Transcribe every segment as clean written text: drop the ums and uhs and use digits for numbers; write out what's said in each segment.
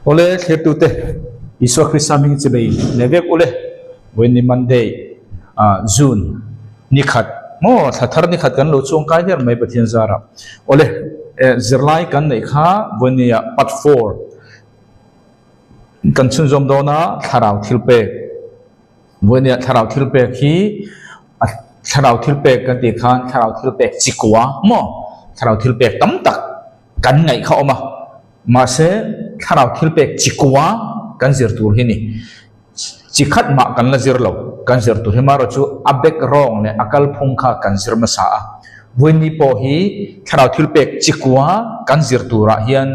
Awle thlirtute Isua Krista hming chi bei leh vek ule vawiin ni Monday ah June ni khat maw thla thar ni khat kan lo chuang kai der mai Pathian zarah awle eh zirlai kan neih kha vawiin ni ah part 4 kan chhunzawm dawn a thlarau thil pek vawiin ni ah thlarau thil pek hi a thlarau thil pek kan tih khan thlarau thil pek chi kua maw thlarau thil pek tam tak kan ngaih kha awm a. Mahse, thlarau thil pek chi kua kan zir tur hi ni. Chi khat mah kan la zir lo. Kan zir tur hi marawh chu a background leh a kalphung kha kan zir hmasa a. Vawiinni pawh hi thlarau thil pek chi kua kan zir turah hian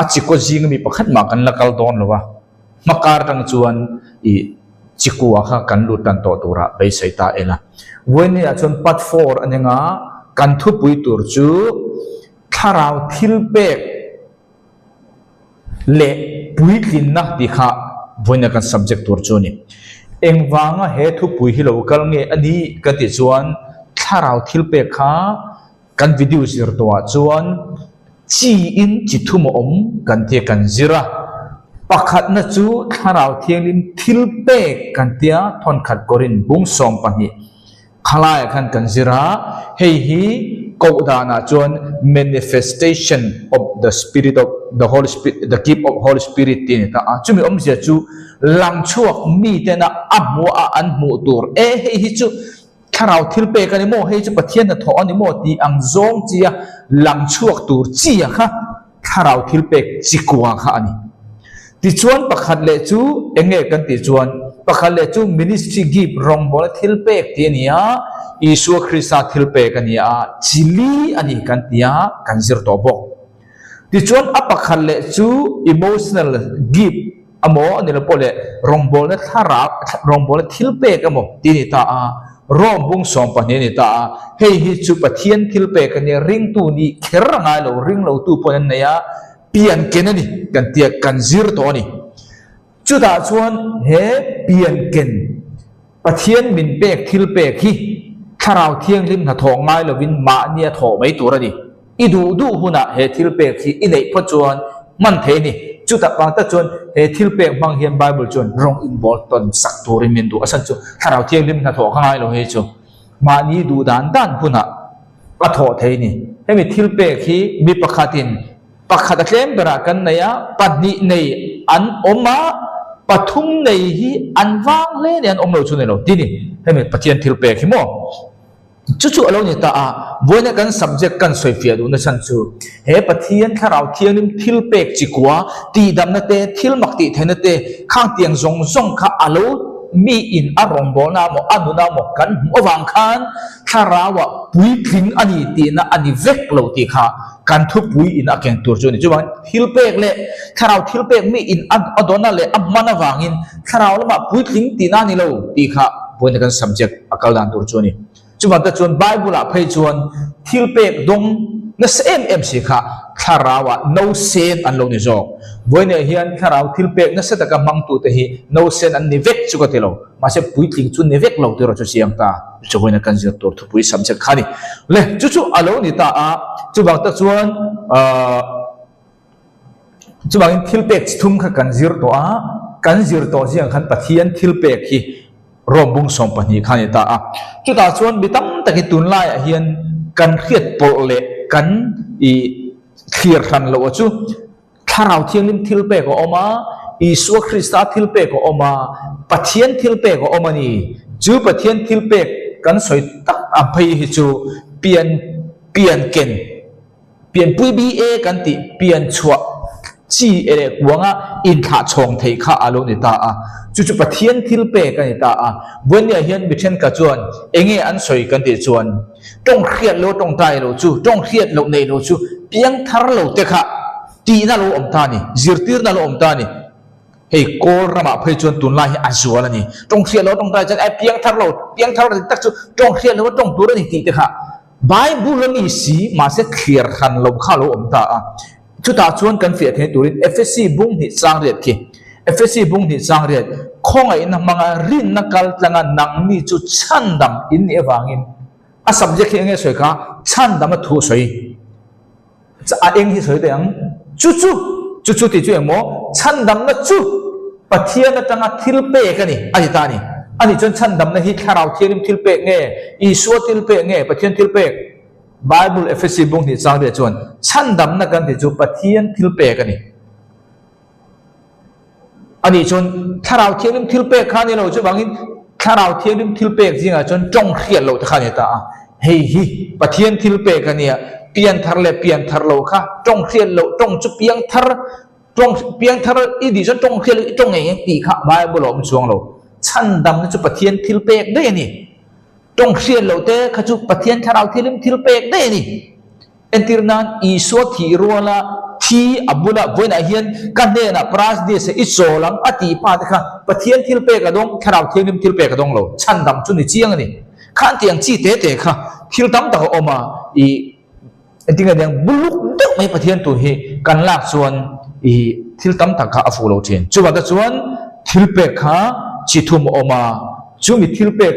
a chi kaw zing ami pakhat mah kan la kal dawn lo a. Hmakar tang chuan i chi kua kha kan lut tan tawh turah beisei ta ela. Vawiinni ah chuan part 4 a ni nga kan thupui tur chu Thlarau thil pek leh puitlinna tih kha vawiina kan subject tur chu a ni. Engvanga he thupui hi lo kal nge a ni ka tih chuan thlarau thil pek kha kan video zir tawhah chuan chi in chi thum a awm kan tia kan zir a. Pakhatna chu thlarau thianghlim thil pek kan tia thawnkhat kawrin bung 12. Khalaiah khan kan zir a, hei hi koh danah chuan manifestation of the spirit of the holy spirit, the gift of holy spirit tih a ni ta a. Chumi awmzia chu lang chhuak mitena a hmuh a an hmuh tur e hei hi chu thlarau thil pek a ni maw, hei chu Pathian hnathawh a ni maw tih ang zawng chia lang chhuak tur chia kha thlarau thil pek chikua kha a ni. Tichuan pakhat leh chu eng nge kan tih chuan pakhat leh chu ministry gift rawngbawlna thil pek tih a ni a, Isua Krista thil pek a ni a, chi li a ni kan ti a, kan zir tawh bawk. Tichuan a pakhat leh chu emotional gift emaw a ni lo pawh leh rawngbawlna thlarau rawngbawlna thil pek emaw tih a ni ta a, Rom bung 12 a ni ta a, hei hi chu Pathian thil pek a nia, ringtu nih kher a ngai lo, ringlotu pawhin an nei a, pian ken a ni kan tia kan zir tawh a ni. Chutah chuan he pian ken Pathian min pek thil pek hi Thlarau Thianghlim hnathawh ngai lovin mahni a thawh mai tur a ni. I duh duh hunah he thil pek hi i neih phawt chuan hman thei a ni. Chutah pang tak chuan he thil pek hmang hian Bible chuan rawng inbawl tawn sak turin min duh a chhan chu Thlarau Thianghlim hnathawh kha ngai lo hei chu mahni duh dan dan hunah a thawh thei a ni. Hemi thil pek hi mi pakhatin pakhat a tlem berah kan nei a, pahnih nei an awm a, pathum nei hi an vang hle ni an awm lo chu ni lo ti ni. Hemi Pathian thil pek hi maw? Chu chu a lo ni ta a, vawiina kan subject kan sawifiah duhna chhan chu he Pathian Thlarau Thianghlim thil pek chi kua, tihdamna te, thil mak tih theihna te, khang tiang zawng zawng kha a lo mi in a rawngbawlna maw, a nuna maw kan hmuh avang khan Thlarauah puitling a ni tihna a ni vek lo tih kha kan thupui in a keng tur chu a ni. Chuvangin thil pek leh Thlarau thil pek mi in a dawna leh a hman avangin Thlarau lamah puitling tihna a ni lo tih kha vawiina kan subject a kal dan tur chu a ni. Chuvang te chuan Bible ah phei chuan thil pek dawng nasa em em si kha Thlarauah no sen an lo ni zawk. Vawiinah hian Thlarau thil pek nasa taka hmangtute hi no sen an ni vek chu ka ti lo. Mahse puitling chu ni vek lo tih erawh chu chiang ta. Chu vawiina kan zir tur thupui subject kha a ni. Le, chu chu a lo ni ta a, chuvang tak chuan ahh chuvangin thil pek chi thum kha kan zir tawh a, kan zir tawh ziang khan Pathian thil pek hi Rom bung 12 kha a ni ta a. Chutah chuan mi tam takin tunlaiah hian kan hriat pawlh leh kan ih thlir hran loh a chu Thlarau Thianghlim thil pek a awm a, Isua Krista thil pek a awm a, Pathian thil pek a awm a ni. Chu Pathian thil pek kan sawi tak a phei hi chu pian pian ken, pianpui BA kan tih pian chhuah chi leh kuanga inthlah chhawng thei kha a lo ni ta a. Chu chu Pathian thil pek a ni ta a. Vawinia hian mi thenkhat chuan enge an sawi kan tih chuan Tawng hriat lo tawngtai lo chu, tawng hriat loh nei lo chu piang thar lo te kha tihna lo awm ta a ni, zirtirna lo awm ta a ni. Hei Kawl ramah phei chuan tunlai hi a zual a ni. Tawng hriat lo tawngtai chuan e piang thar lo, piang thar lo tak chu tawng hriat lo a tawng tur a ni tih te kha Bible a ni si mahse thliar hran lo kha lo awm ta a. Chutah chuan kan fiah theih turin Efesi bung hnih chang riat khi, Efesi bung hnih chang riat, khawngaihna hmanga rinna kal tlanga nangni chu chhandam in nih avangin a subject hi eng nge sawi kha chhandam a thu a sawi a eng hi sawi teh ang chu chu chu chu tih chu eng maw? Chhandamna chu Pathian atanga thil pek a ni, a ti ta a ni. A nih chuan chhandamna hi Thlarau Thianghlim thil pek nge, Isua thil pek nge, Pathian thil pek? Bible Efesi bung hnih chang riah chuan chhandamna kan tih chu Pathian thil pek a ni. A nih chuan Thlarau Thianghlim thil pek kha a ni lo, chuvangin Thlarau Thianghlim thil pek zingah chuan tawng hriat loh te kha a ni ta a. Hei hi Pathian thil pek a nia, pian thar leh pian thar lo kha tawng hriat loh, tawng chu piang thar, tawng piang thar i tih chuan tawng hriat loh i tawng ngei ngei tih kha Bible a awm chuang lo. Chhandamna chu Pathian thil pek daih a ni. Tawng hriat loh te kha chu Pathian Thlarau Thianghlim thil pek daih a ni. Entir nan, Isua thih ruala thi a bula vawiinah hian ka hnenah Parasdis-a i chawl ang a tih pa te kha Pathian thil pek a dawng, Thlarau Thianghlim thil pek a dawng lo. Chhandam chu ni chiang a ni. Khan tih ang chi te te kha thil tam tak a awm a, i engtin nge niang buluk deuh mai Pathian tur hi kan lak chuan i thil tam tak kha a fuh lo thin. Chuvang te chuan thil pek kha chi thum a awm a. Chumi thil pek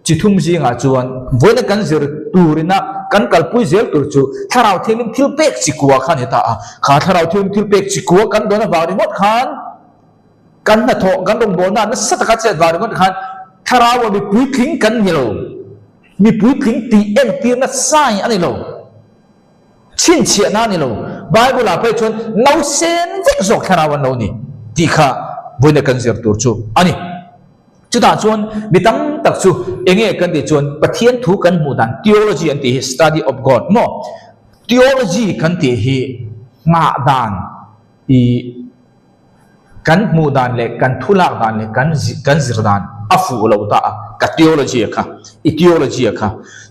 chi thum zingah chuan vawiina kan zir turina kan kalpui zel tur chu Thlarau Thianghlim thil pek chi kua kha a ni ta a. Kha Thlarau Thianghlim thil pek chi kua kan dawn avang ringawt khan kan hnathawh, kan rawngbawlna nasa taka chet vang ringawt khan Thlarau-a mi puitling kan ni lo. Mi puitling tih entirna sign a ni lo. Chhinchhiahna a ni lo. Bible-ah phei chuan nausen vek zawk Thlarau an lo ni tih kha vawiina kan zir tur chu a ni. Chutah chuan mi tam tak chu enge kan tih chuan Pathian thu kan hmuh dan theology an tih hi study of God maw? Theology kan tih hi nghah dan i kan hmuh dan leh kan thu lak dan leh kan kan zir dan a fuh lo ta a ka theology a kha i theology a kha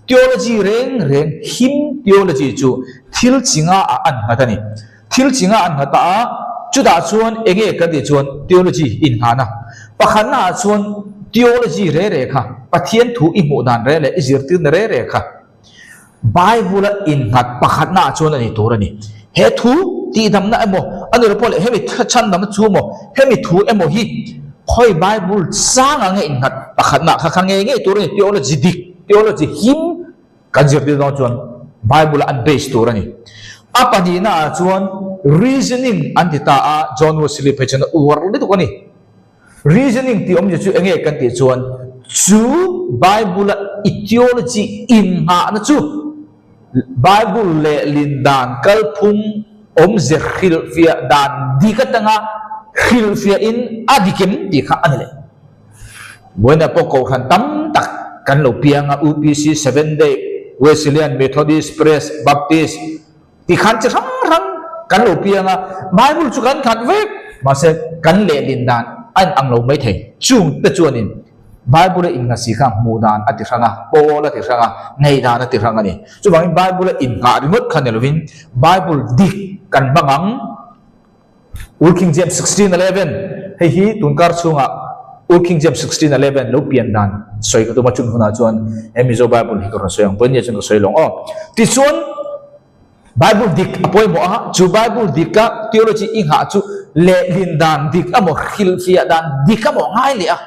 theology reng reng him theology chu thil chinga ah an nghat a ni. Thil chi nga an nghat a, chutah chuan enge kan tih chuan theology innghahna. Pakhatna ah chuan theology re re kha, Pathian thu i hmuh dan re leh i zirtirna re re kha Bible a innghat pakhatna ah chuan a ni tur a ni. He thu tihdamna emaw, a ni lo pawh leh hemi chhandamna thu emaw, hemi thu emaw hi khawi Bible chang ah nge innghat pakhatna kha kha ngei ngei tur a ni. Theology dik, theology him Kan zirtir dawn chuan Bible an base tur a ni. A pahnihna ah chuan reasoning an ti ta a, John Wesley phei chuan a uar lutuk a ni. Reasoning tih awmzia chu enge kan tih chuan chu Bible a i theology innghahna chu Bible lehlin dan kalphung awmze hrilhfiah dan dik atanga hrilhfiahin a dikim tih kha a ni leh. Buaina pawh kohhran tam tak kan lo piang a, UPC, Seventh Day, Wesleyan, Methodist, Press, Baptist ti khan chi hrang hrang kan lo piang a, Bible chu kan khat vek, mahse kan lehlin dan a inang lo mai thei. Chung te chuanin Bible a innghasi kha hmuh dan a ti hrang a, pawl a ti hrang a, ngei dan a ti hrang a ni. Chuvangin Bible a innghah ringawt kha ni lovin Bible dik kan hmang ang. Old King James 16:11, Hei hi tunkar chhungah Old King James 16:11 lo pian dan sawi ka tum a, chun hunah chuan he Mizo Bible hi ka rawn sawi ang, vawinia chuan ka sawi lawng aw. Tichuan Bible dik a pawimawh a, chu Bible dika theology i nghah chu lehlin dan dik emaw hrilhfiah dan dik emaw ngai leh a.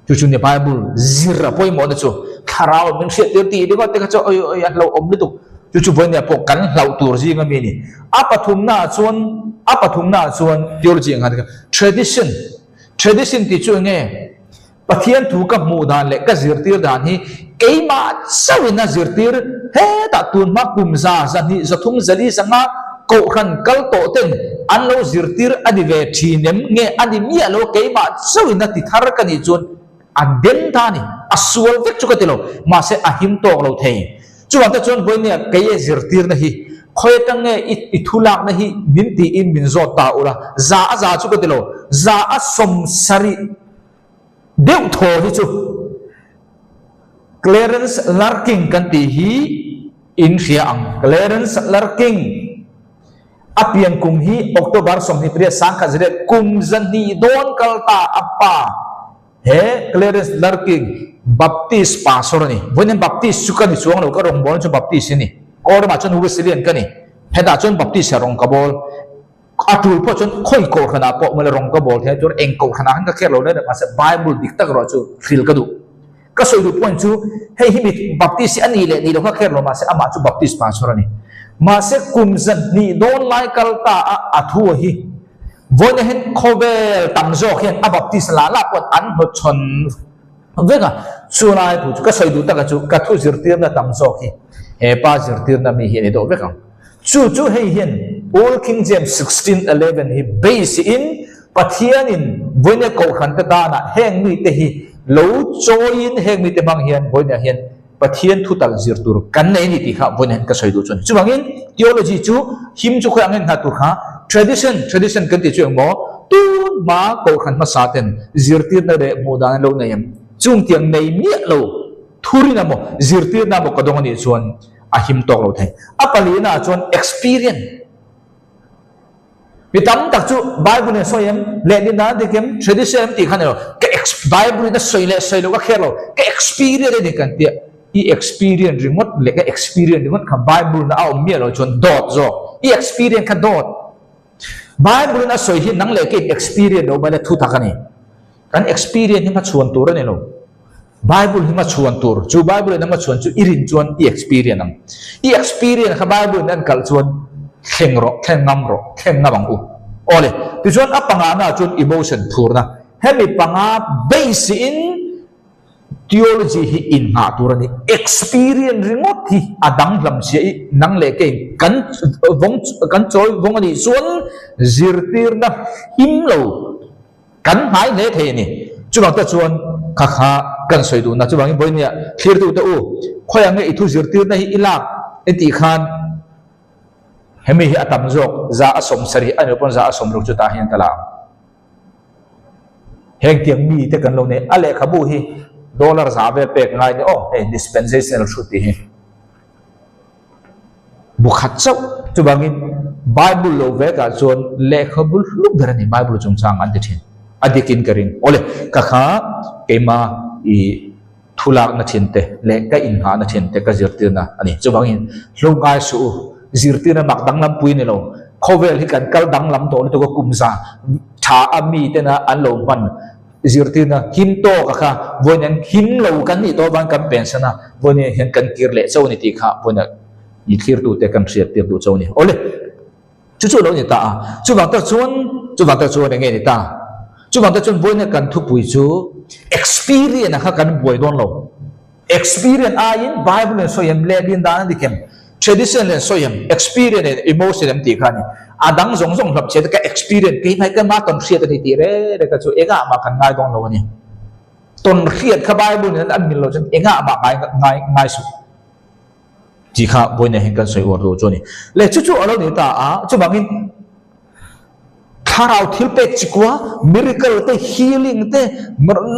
Chu chu nia Bible zir a pawimawhna chu thlarau min hriat tir tih ringawt te kha chu oi oi a hlauhawm lutuk. Chu chu vawinia pawh kan hlauh tur zinga mi a ni. A pathumna ah chuan a pathumna ah chuan theology ang khan tradition tradition tih chu enge Pathian thu ka hmuh dan leh ka zirtir dan hi keimah chauhin a zirtir hetah tunhma kum za zahnih zathum zali zanga Kohhran kal tawh ten an lo zirtir a ni ve thin em? Nge a ni miah lo, keimah chauhin a ti thar ka nih chuan a den ta a ni, a sual vek chu ka ti lo, mahse a him tawk lo thei. Chuvang te chuan vawinia kei e zirtirna hi khawi atang nge i i thu lakna hi min tiin min zawt ta ula, za a za chu ka ti lo, za a sawmsarih deuh thaw hi chu Clarence Larking kan tih hi In hria ang. Clarence Larking a pian kum hi October 28 sangkhat ziriat kum zahnih dawn kal ta a pa he Clarence Larking Baptist pastor a ni. Vawiin Baptist chu ka ni chuang lo, ka rawngbawlna chu Baptist a ni. Kawlramah chuan Wesleyan ka ni. Hetah chuan Baptist a rawng ka bawl. A tul pawh chuan khawi kohhranah pawh mawle rawng ka bawl thei a, chuan eng kohhranah khan ka kher lo reng reng mahse Bible dik tak erawh chu hril ka duh. Ka sawi duh point chu hei hi mi Baptist hi a nih leh nih lo kha kher lo mahse amah chu Baptist pastor a ni. Mahse kum zan hnih dawn lai kal ta a a thu a hi. Vawiin ah hian khawvel tam zawk hian a baptist lah lah pawh an hnawtchhawn vek a, chulai thu chu ka sawi duh taka chu ka thu zirtirna tam zawk hi he pa zirtirna mi hi a ni deuh vek ang. Chu chu hei hian Old King James 16:11 hi base in Pathianin vawiin kohhran te tana heng mite hi lo chawiin heng mite hmang hian vawiinah hian Pathian thu tal zir tur kan nei a ni tih kha vawiin hian ka sawi duh chu a ni. Chuvangin theology chu him chu khawi ang en nghah tur kha tradition, tradition kan tih chu engmaw tun hma kohhran hmasa ten zirtirna leh hmuh dan an lo nei em? Chungtiang nei miah lo thurin emaw zirtirna emaw ka dawng a nih chuan a him tawk lo thei. A palihna ah chuan experience. Mi tam tak chu Bible in a sawi em, lehlin dan a dik em, tradition em tih kha ni lo. Ka ex Bible in a sawi leh sawi lo ka kher lo, ka experience a ni kan tia. I experience ringawt leh ka experience ringawt kha Bible na a awm miah lo chuan dawt zawk. I experience kha dawt. Bible in a sawi hi nang leh kei experience lo mai la thu tak a ni. Kan experience hi hmachhuan tur a ni lo. Bible hi hmachhuan tur. Chu Bible in a hmachhuan chu i rin chuan i experience ang. I experience kha Bible in an kalh chuan thleng rawh, thleng ngam rawh, thleng ngam ang u. Awle, tichuan a pangana chuan emotion phurna. Hemi panga base in theology hi inngah tur a ni. Experience ringawt hi a danglam sia i nang leh kei kan vawng kan chawi vawng a nih chuan zirtirna him lo. Kan hnai hle thei a ni. Chuvang te chuan kha kha kan sawi duhna chuvangin vawinia thlirtute u, khawiah nge i thu zirtirna hi i lak i tih khan hemi hi a tam zawk 170 a nih pawn 160 chutah hian ka la ang. Heng tiang mi te kan lo nei a lehkhabu hi dollar za vel pek ngai ni aw hei dispensational truth tih hi. Bu khat chauh chuvangin Bible lo vekah chuan lehkhabu hlu ber a ni Bible chungchang an ti thin. A dikin ka ring. Awle, ka kha keima i thulakna thin te leh ka inghahna thin te ka zirtirna a ni. Chuvangin hlo ngai suh u, zirtirna mak danglam pui ni lo. Khawvel hi kan kal danglam tawh lutuk a kum za tha a mi tena an lo hman. Zirtirna him tawk a kha vawiin an him lo kan nih tawh avang kan pensan a, vawiin hian kan kir leh chauh a ni tih kha vawiin i thlirtute kan hriat tir duh chauh a ni. Awle, chu chu a lo ni ta a, chuvang tak chuan, chuvang tak chuan enge ni ta? Chuvang tak chuan vawiin kan thupui chu experience a kha kan buai dawn lo. Experience aiin Bible in sawi em, lehlin dan a dik em, tradition in sawi em, experience in emotion em tih kha a ni. A dang zawng zawng hlap chhiat ka experience keimah hi keimah tawn hriat a ni tih reng reng kha chu engah mah kan ngai dawn lo a ni. Tawn hriat kha Bible in an mil lo chuan engah mah ngai ngai ngai suh tih kha vawiin ah hian kan sawi uar duh chu a ni. Leh chu chu a lo ni ta a, chuvangin Thlarau thil pek chikua, miracle te, healing te,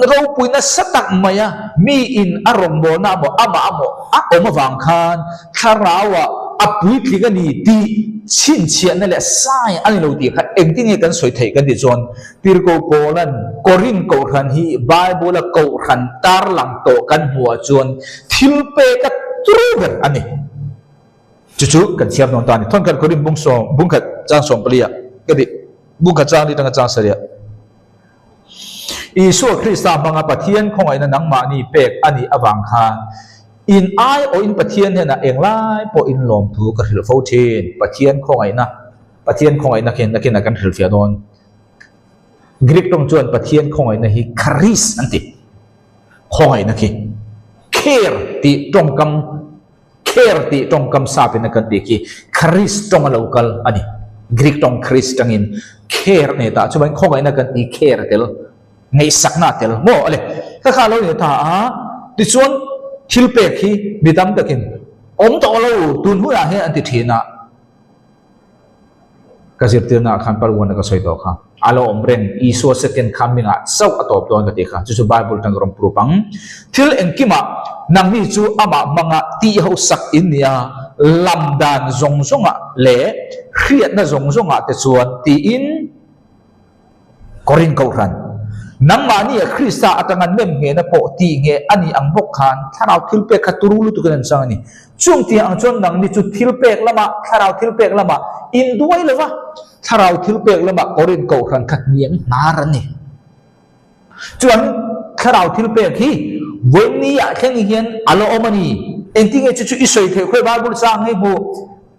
ropui nasa tak maia mi in a rawngbawlna emaw amah emaw a awm avang khan thlarauah a puitling a ni tih chhinchhiahna leh sign a ni lo tih kha engtin nge kan sawi theih kan tih chuan Tirhkoh Paula'n Korinth Kohhran hi Bible-a Kohhran tarlang tawh kan hmuhah chuan thil pek a turu ber a ni. Chu chu kan chhiar dawn ta a ni. Thawnkhat Korinth bung sawm, bung khat chang sawm pali ah ka ti, bung khat chang li tanga chang sarih ah. Isua Krista hmanga Pathian khawngaihna nangmahni pek a nih avang khan in aiawhin Pathian hnenah englai pawh in lawmthu ka hrilh fo thin. Pathian khawngaihna, Pathian khawngaihna khi nakinah kan hrilhfiah dawn. Greek tawng chuan Pathian khawngaihna hi charis an ti. Khawngaihna khi care tih tawngkam Care tih tawngkam sap in a kan tih khi Charis tawng a lo kal a ni. Greek tawng Charis tangin care a nei ta. Chuan khawngaihna kan tih care a tel, ngaihsakna a tel maw a le. Ka kha lo ni ta a, tichuan thil pek hi mi tam takin awm tawh lo tun hunah hian an ti thin a. Ka zirtirna ah khan Parwan a ka sawi tawh kha. A lo awm reng, Isua second coming ah chauh a tawp dawn ka ti kha. Chu chu Bible atang ka rawn proof ang. Thil engkimah nangni chu amah hmanga tih ho sak in nia, lam dan zawng zawngah leh hriatna zawng zawngah te chuan tiin, Korin Kohhran, nangmahni a Krista atanga nem nghehna pawh tih ngheh a nih ang bawk khan thlarau thilpek kha turu lutukin an chang a ni. Chung tih ang chuan nangni chu thilpek lamah, thlarau thilpek lamah induai lo va, thlarau thilpek lamah Korin Kohhran kha hniang hnar an ni. Chuan thlarau thilpek hi vawiin ah thleng hian a la awm a ni. Engtin nge chu chu i sawi theih khawi Bible chang hi hmu?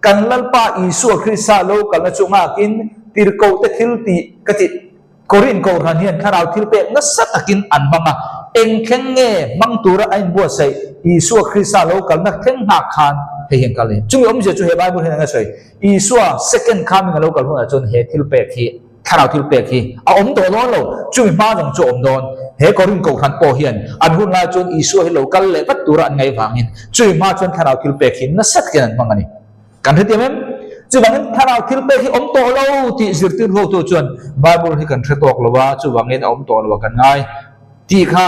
Kan Lalpa Isua Krista lo kalna chu nghakin. Tirhkohte thil tih ka tih Korin Kohhran hian thlarau thil pek nasa takin an hmang a, eng thleng nge hmang tura a inbuatsaih Isua Krista lo kalna thleng nghak khan hei hian kal a ni. Chumi awmzia chu he Bible hian eng a sawi? Isua second coming a lo kal hunah chuan he thil pek hi, thlarau thil pek hi a awm tawh dawn lo, chumi hma zawng chu a awm dawn. He Korin Kohhran pawh hian an hun lai chuan Isua hi lo kal leh vat tura an ngaih vangin chumi hma chuan thlarau thil pek hi nasa takin an hmang a ni. Kan hrethiam em? Chuvangin thlarau thil pek hi awm tawh lo tih zirtir hotu chuan Bible hi kan hre tawk lo a, chuvangin a awm tawh lo a kan ngai tih kha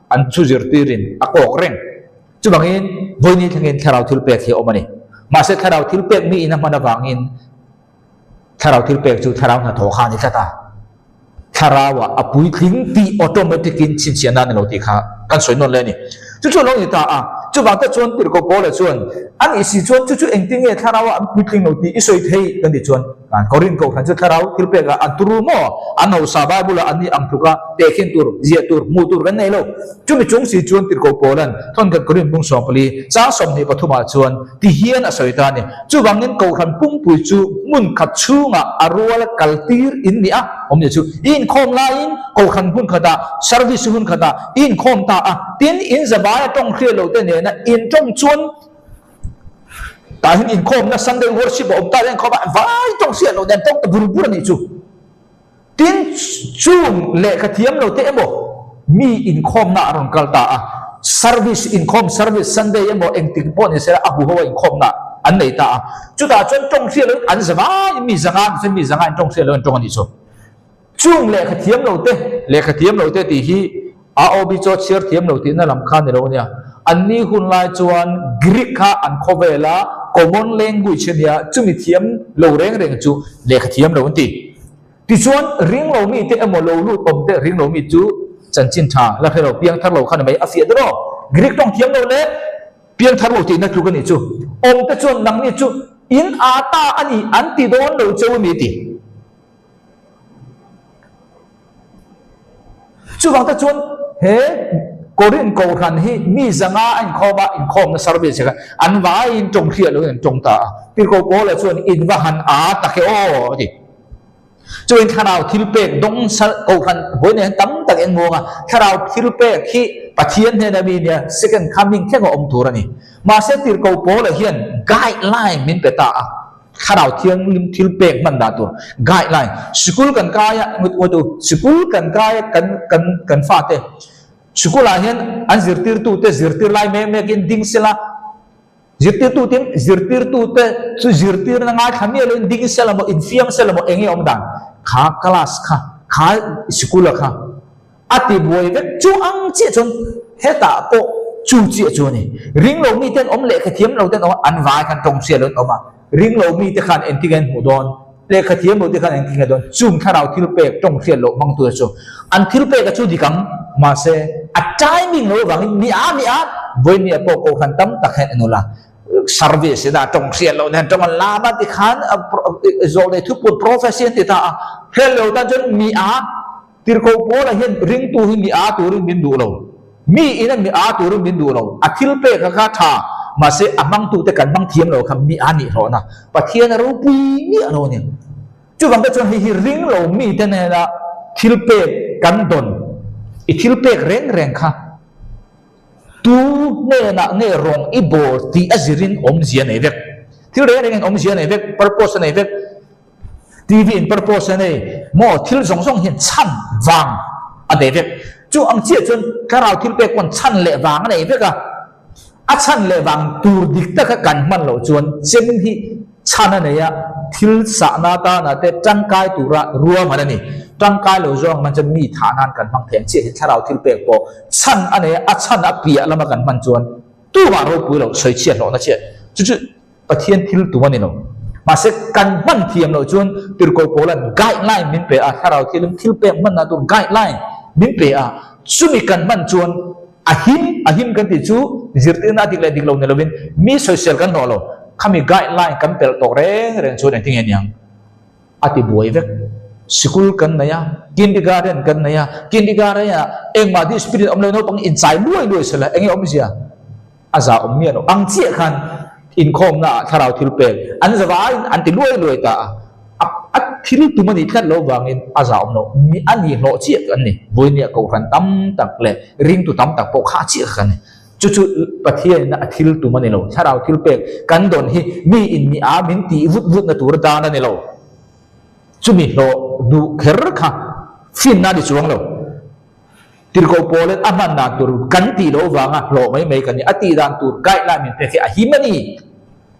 an thu zirtirin a kawk reng. Chuvangin vawiin thlengin thlarau thil pek hi a awm a ni. Mahse thlarau thil pek miin a hman avangin thlarau thil pek chu thlarau hnathawh kha a ni tlat a. Thlarauah a puitling tih automatic in chhinchhiahna a ni lo tih kha kan sawi nawn leh a ni. Chu chu a lo ni ta a, chuvang te chuan Tirhkoh Paula chuan a nih si chuan chu chu engtin nge thlarauah an puitling lo tih i sawi thei kan tih chuan Korin Kohhran chu thlarau thil pekah an turu maw? An hausa Bible-ah an ni ang tluka tehkhin tur, ziah tur, hmuh tur kan nei lo. Chumi chung si chuan Tirhkoh Paula'n thawnkhat Korin bung 14 chang 23 ah chuan ti hian a sawi ta a ni. Chuvangin Kohhran pumpui chu hmun khat chhungah a rual kal tir in ni a, awmzia chu i inkhawm laiin Kohhran hmun khatah, service hun khatah i inkhawm ta a, tin in zavai a tawng hriat loh te nena in tawng chuan tah hian inkhawmna Sunday worship a awm ta hian inkhawm a, vai tawng hriat loh nen tawng ta bur bur a nih chu. Tin, chung lehkha thiam lo te emaw mi inkhawmna a rawn kal ta a, service inkhawm service Sunday emaw engtik pawh ni sela a huho a inkhawmna an nei ta a, chutah chuan tawng hriat loin an zavaiin mi zanga an chuan mi zanga in tawng hriat loin an tawng a nih chu. Chung lehkha thiam lo te, lehkha thiam lo te tih hi AOB chaw chhiar thiam lo tihna lam kha ni lo ania. Anni hun lai chuan Greek kha an khawvel a, common language ania, chumi thiam lo reng reng chu lehkha thiam lo an ti. Tichuan, ring lo mite emaw lo lut awm te ring lo mi chu chanchin tha la hre lo, piang thar lo kha ni mai a fiah dawn aw. Greek tawng thiam lo leh piang thar lo tihna tluk a nih chu. Awm te chuan nangni chu in a ta a ni an ti dawn lo cheu a mi ti. Chuvang te chuan he Korin Kohhran hi mi zanga a inkhawm a, inkhawmna service kha an vaiin tawng hriat loin an tawng ta a. Tirhkoh Paula chuan in va han a tak e aw a ti. Chuin thlarau thil pek dawng Kohhran vawi nei hian tam tak in muang a, thlarau thil pek hi Pathian hnena mi nia second coming thleng a awm tur a ni. Mahse Tirhkoh Paula hian guideline min pe ta a. Thlarau Thianghlim thil pek hman dah tur guideline sikul kan kai a ngut u sikul kan kai a kan kan kan fate sikul ah hian an zirtirtu te zirtir lai mek mek in ding sela zirtirtu tin zirtirtu te chu zirtir na ngaithla miah lo in ding sela maw infiam sela maw enge awm dan kha class kha kha sikul a kha A ti buai vek chu ang chiah chuan hetah pawh chu chiah chu a ni. Ring lo mite an awm, lehkha thiam lo te an awm a, an vai khan tawng hriat lo an awm a. Ring lo mite khan engtin nge an hmuh dawn? Lehkha thiam lo te khan engtin nge dawn? Chung thlarau thil pek tawng hriat loh hmang tu te chu an thil pek a chu dik ang, mahse a timing lo avangin mi a mi a vawinia pawh kohhran tam tak hian en ula service ina tawng hriat loh nen tawng an lam a tikhan zawh leh thuput prophecy an ti ta a, hriat lo tan chuan mi a Tirhkoh Paula hian ringtu hi mi aa turin min duh lo. Mi ina mi aa turin min duh lo. A thil pek kha kha tha, mahse a hmangtute kan hmang thiam lo kha mi aa nih hlawhna Pathian a ropui miah lo a ni. Chuvang te chuan hei hi ring lo mite nena thil pek kan dawn, i thil pek reng reng kha tu hnenah nge rawng i bawl tih a zirin awmzia nei vek. Thil reng rengin awmzia nei vek, purpose a nei vek. TV in purpose a nei maw thil zawng zawng hian chhan vang a nei vek. Chu ang chiah chuan thlarau thil pek pawn chhan leh vang a nei vek a, a chhan leh vang tur dik taka kan hman loh chuan chem hi chhan a nei a, thil sahna atana te tangkai tura ruahman a ni. Tangkai lo zawng man chuan mi thah nan kan hmang thei ang chiah hi thlarau thil pek pawh chhan a nei a, a chhan a piah lama kan hman chuan tumah ropui loh sawi chhiat hlawhna chiah chu chu Pathian thil tum a ni lo. Mahse, kan hman thiam loh chuan Tirhkoh Paula'n guideline min pe a, Thlarau Thianghlim thil pek hmanna tur guideline min pe a, chumi kan hman chuan a him, a him kan tih chu zirtirna a dik leh dik lo ni lovin mi sawisel kan hlawh lo. Khami guideline kan pelh tawk reng reng chuan engtin nge niang? A ti buai vek. Sikul kan nei a, kindergarten kan nei a, kindergarten-ah engmah discipline awm lo naupang inchai luai luai sela enge awmzia? A za awm miah lo ang chiah khan inkhawmna ah thlarau thil pek an zavaiin an ti luai luai ta a, a thil tum a nih tlat loh vangin a zah awm loh. Mi a nih hlawh chiah kan ni. Vawinia kohhran tam tak leh ringtu tam tak pawh kha chiah kan ni. Chu chu Pathianin a thil tum a ni lo. Thlarau thil pek kan dawn hi mi in mi a min tih vut vutna tur dan a ni lo. Chumi hlawh duh kher kha finna a ni chuang lo. Tirhkoh pawlin a hman dan tur kan tih loh vanga hlawh mai mai kan ni. A tih dan tur guideline min pek hi a him a ni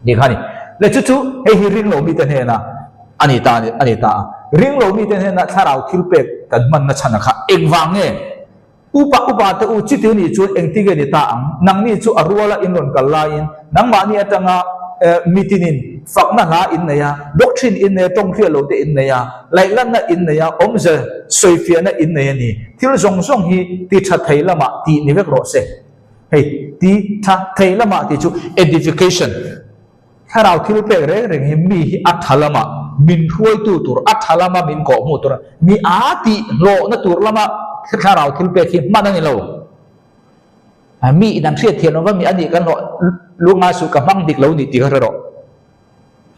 tih kha a ni. Leh chu chu hei hi ring lo mite hnenah a ni ta a ni ta a. Ring lo mite hnenah thlarau thil pek kan hmanna chhan kha engvang nge? Upa upa te u chiti nih chuan engti nge ni ta ang? Nangni chu a ruala in rawn kal laiin nangmahni atanga mitinin fakna hla in nei a, doctrine in nei a, tawng hriat lo te in nei a, laihlanna in nei a, awmze sawifiahna in nei a ni. Thil zawng zawng hi ti tha thei lamah tih ni vek rawh se. Hei ti tha thei lamah tih chu edification. Thlarau thil pek reng reng hi mi hi a tha lama min hruaitu tur, a tha lama min kawhhmuh tur, mi a tih hlawhna tur lama thlarau thil pek hi hman a ni lo. Mi in an hriat thiam lova mi a nih kan hlawh lunga suh ka hmang dik lo ni tih kha hre rawh.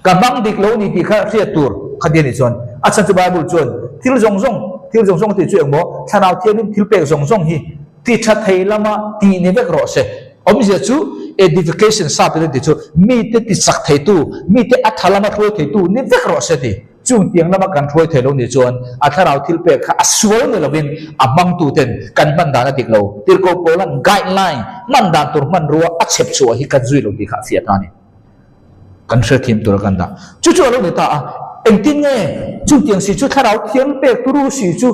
Ka hmang dik lo ni tih kha hriat tur kha ti a nih chuan a chhan chu Bible chuan thil zawng zawng, thil zawng zawng tih chu engmaw thlarau thiangin thil pek zawng zawng hi ti tha thei lama tih ni vek rawh se. Awmzia chu edification sap in a tih chu mite ti chak theitu, mite a tha lama hruai theitu ni vek rawh se ti. Chung tiang lama kan hruai thei lo nih chuan a thlarau thil pek kha a sual ni lovin a hmangtu ten kan hman dan a dik lo. Tirhkoh Paula'n guideline hman dan tur hmanrua a chhep chhuah hi kan zui lo tih kha a fiah ta a ni. Kan hrethiam tura kan dah. Chu chu a lo ni ta a, engtin nge chutiang si chu thlarau thiam pek turu si chu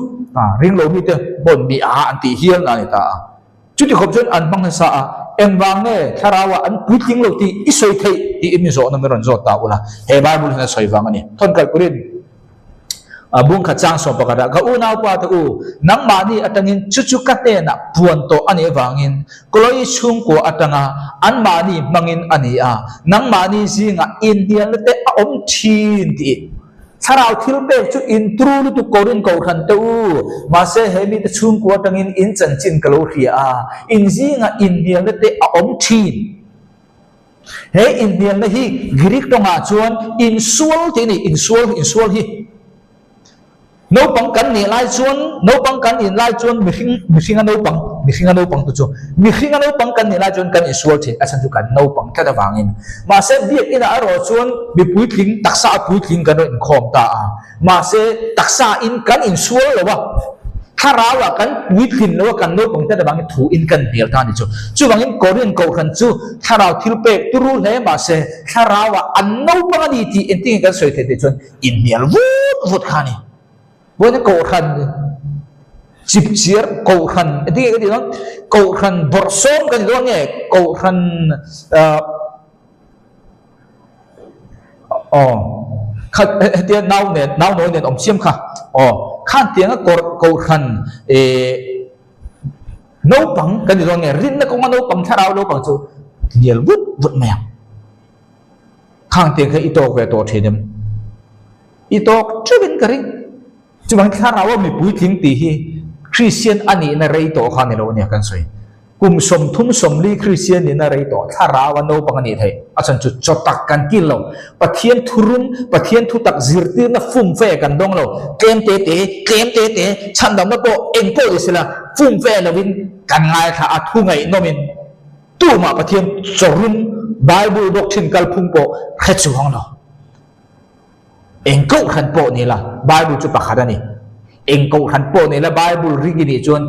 ring lo mite pawn mi a an tih hial na a ni ta a. Chuti khawp chuan an hmang nasa a, engvang nge thlarauah an puitling lo tih i sawi theih tiin mi zawhna min rawn zawt ta ula, he Bible hian a sawi vang a ni. Thawn kalh turin Bungkhat chang 11 ah, Ka unaupa te u, nangmahni atangin chu chu ka hnenah puan tawh a nih avangin Chloe chhungkua atanga anmahni hmangin a ni a, nangmahni zingah inhnialna te a awm thin tih Thlarau thil pek chu in tru lutuk Korin Kohhran te u, mahse he mite chhungkua atangin in chanchin ka lo hria a, in zingah inhnialna te a awm thin. He inhnialna hi Greek tawngah chuan insual tih a ni, insual, insual hi. Naupang kan nih lai chuan, naupang kan nih lai chuan mihring, mihringa naupang, mihringa naupang te chu, mihringa naupang kan nih lai chuan kan insual thin, a chhan chu kan naupang tlat avangin. Mahse biakinah erawh chuan mi puitling, taksa a puitling kan rawn inkhawm ta a, mahse taksa in kan insual lo a, Thlarauah kan puitlin lo a, kan naupang te avangin thu in kan hnial ta a ni chu. Chuvangin Korin Kohhran chu thlarau thil pek turu hle mahse thlarauah an naupang a ni tih engtin nge kan sawi theih tih chuan inhnial vut vut kha a ni. Vawiin Kohhran chipchiar Kohhran engtin nge ka tih dawn Kohhran bawrhsawm kan ti dawn nge Kohhran ah Aw, kha hetia nau nen nau nawi nen awm chiam kha aw khan tianga kawr kohhran eh naupang kan ti dawn nge rinna kawnga naupang thlarau naupang chu hnial vut vut mai ang khang tiang kha i tawk ve tawh thin em i tawk theuhin ka ring chuvang thlarau a mipui tling tih hi Kristian a nihna rei tawh kha ni lo ania kan sawi. Kum 30 40 Kristian nihna rei tawh thlarau a naupang a nih theih. A chhan chu chaw tak kan kil lo. Pathian thurum, Pathian thu tak zirtirna fumfe kan dawng lo. Tlem te te, tlem te te, chhandamna pawh eng pawh ni sela fumfe lovin kan ngaithla a thu ngaihnawmin tumah Pathian chawrum Bible doctrine kalphung pawh hre chuang lo. Eng kohhran pawh ni la, Bible chu pakhat a ni. Eng kohhran pawh ni la, Bible ring i nih chuan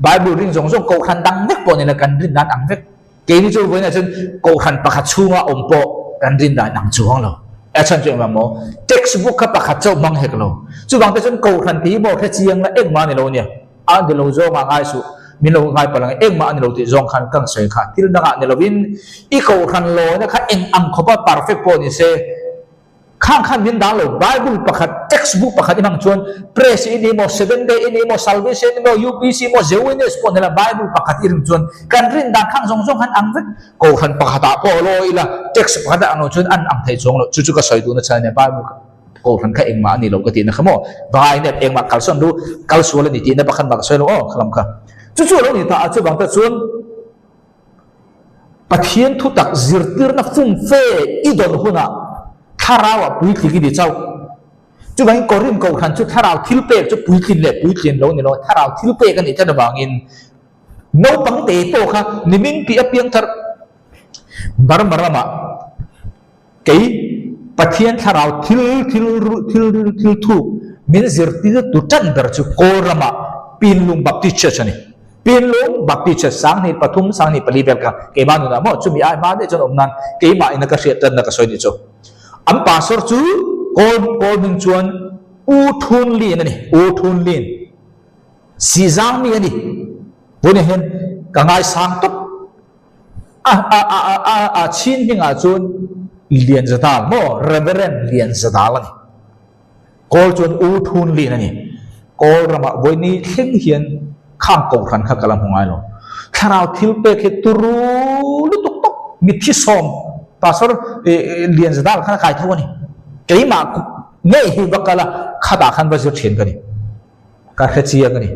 Bible ring zawng zawng kohhran dang vek pawh ni la kan rin dan ang vek. Keini chu vawiinah chuan kohhran pakhat chhunga awm pawh kan rin dan ang chuang lo. A chhan chu engvang maw? Textbook kha pakhat chauh hmang hek lo. Chuvang te chuan kohhran tih hi maw hre chiang la engmah a ni lo nia. A ni lo zawngah ngai suh, min lo ngai palh ang e, engmah a ni lo tih zawng khan ka sawi kha. Thil dangah ni lovin i kohhran lawina kha eng ang khawpa perfect pawh ni se, Khang khan min dang lo, Bible pakhat, textbook pakhat i hmang chuan Press i ni maw, Seventh Day i ni maw, Salvation i ni maw, UPC maw, Jehoiness pawh ni la, Bible pakhat i ring chuan kan rin dan khang zawng zawng khan ang vek. Kohhran pakhatah pawh law ila text pakhat a ang lo chuan an ang thei chuang lo. Chu chu ka sawi duhna chhan a nia, Bible kohhran kha engmah a ni lo ka tihna kha maw? Vai nep engmah kalsawn lu kalsual a ni tihna pakhat mah ka sawi lo aw khalam kha. Chu chu a lo ni ta a, chuvang te chuan Pathian thutak zirtirna fumfe i dawn hunah thlarauah puitling i ni chauh. Chuvangin Korin Kohhran chu thlarau thilpek chu puitlin leh puitlin lo ni lo, thlarau thilpek a nih tlat avangin naupang te pawh kha nimin tih apiang thar Burma ramah kei Pathian thlarau thil thil thil thil thuk min zirtir tu tan ber chu Kawl ramah Pinlung Baptist Church a ni. Pinlung Baptist Church sanghnih pathum sanghnih pali vel kha keimah nunah maw chumi ai hma daih chuan awm nan keimah ina ka hriat tanna ka sawi nih chu. An pastor chu Kawl Kawl hming chuan U Thun Lin a ni, U Thun Lin. Sizang mi a ni. Tunah hian ka ngaisang tawp. A a a a a a chin hmingah chuan Lian Zadal maw Reverend Lian Zadal a ni. Kawl chuan U Thun Lin a ni. Kawl ramah vawiini thleng hian khang kohhran kha ka la hmu ngai lo. Thlarau thil pek hi turu lutuk tawp mitthi sawm Pastor Lian Zadal khan a kai tho a ni. Keimah ngei hi va kal a khatah khan va zir thin ka ni. Ka hre chiang a ni.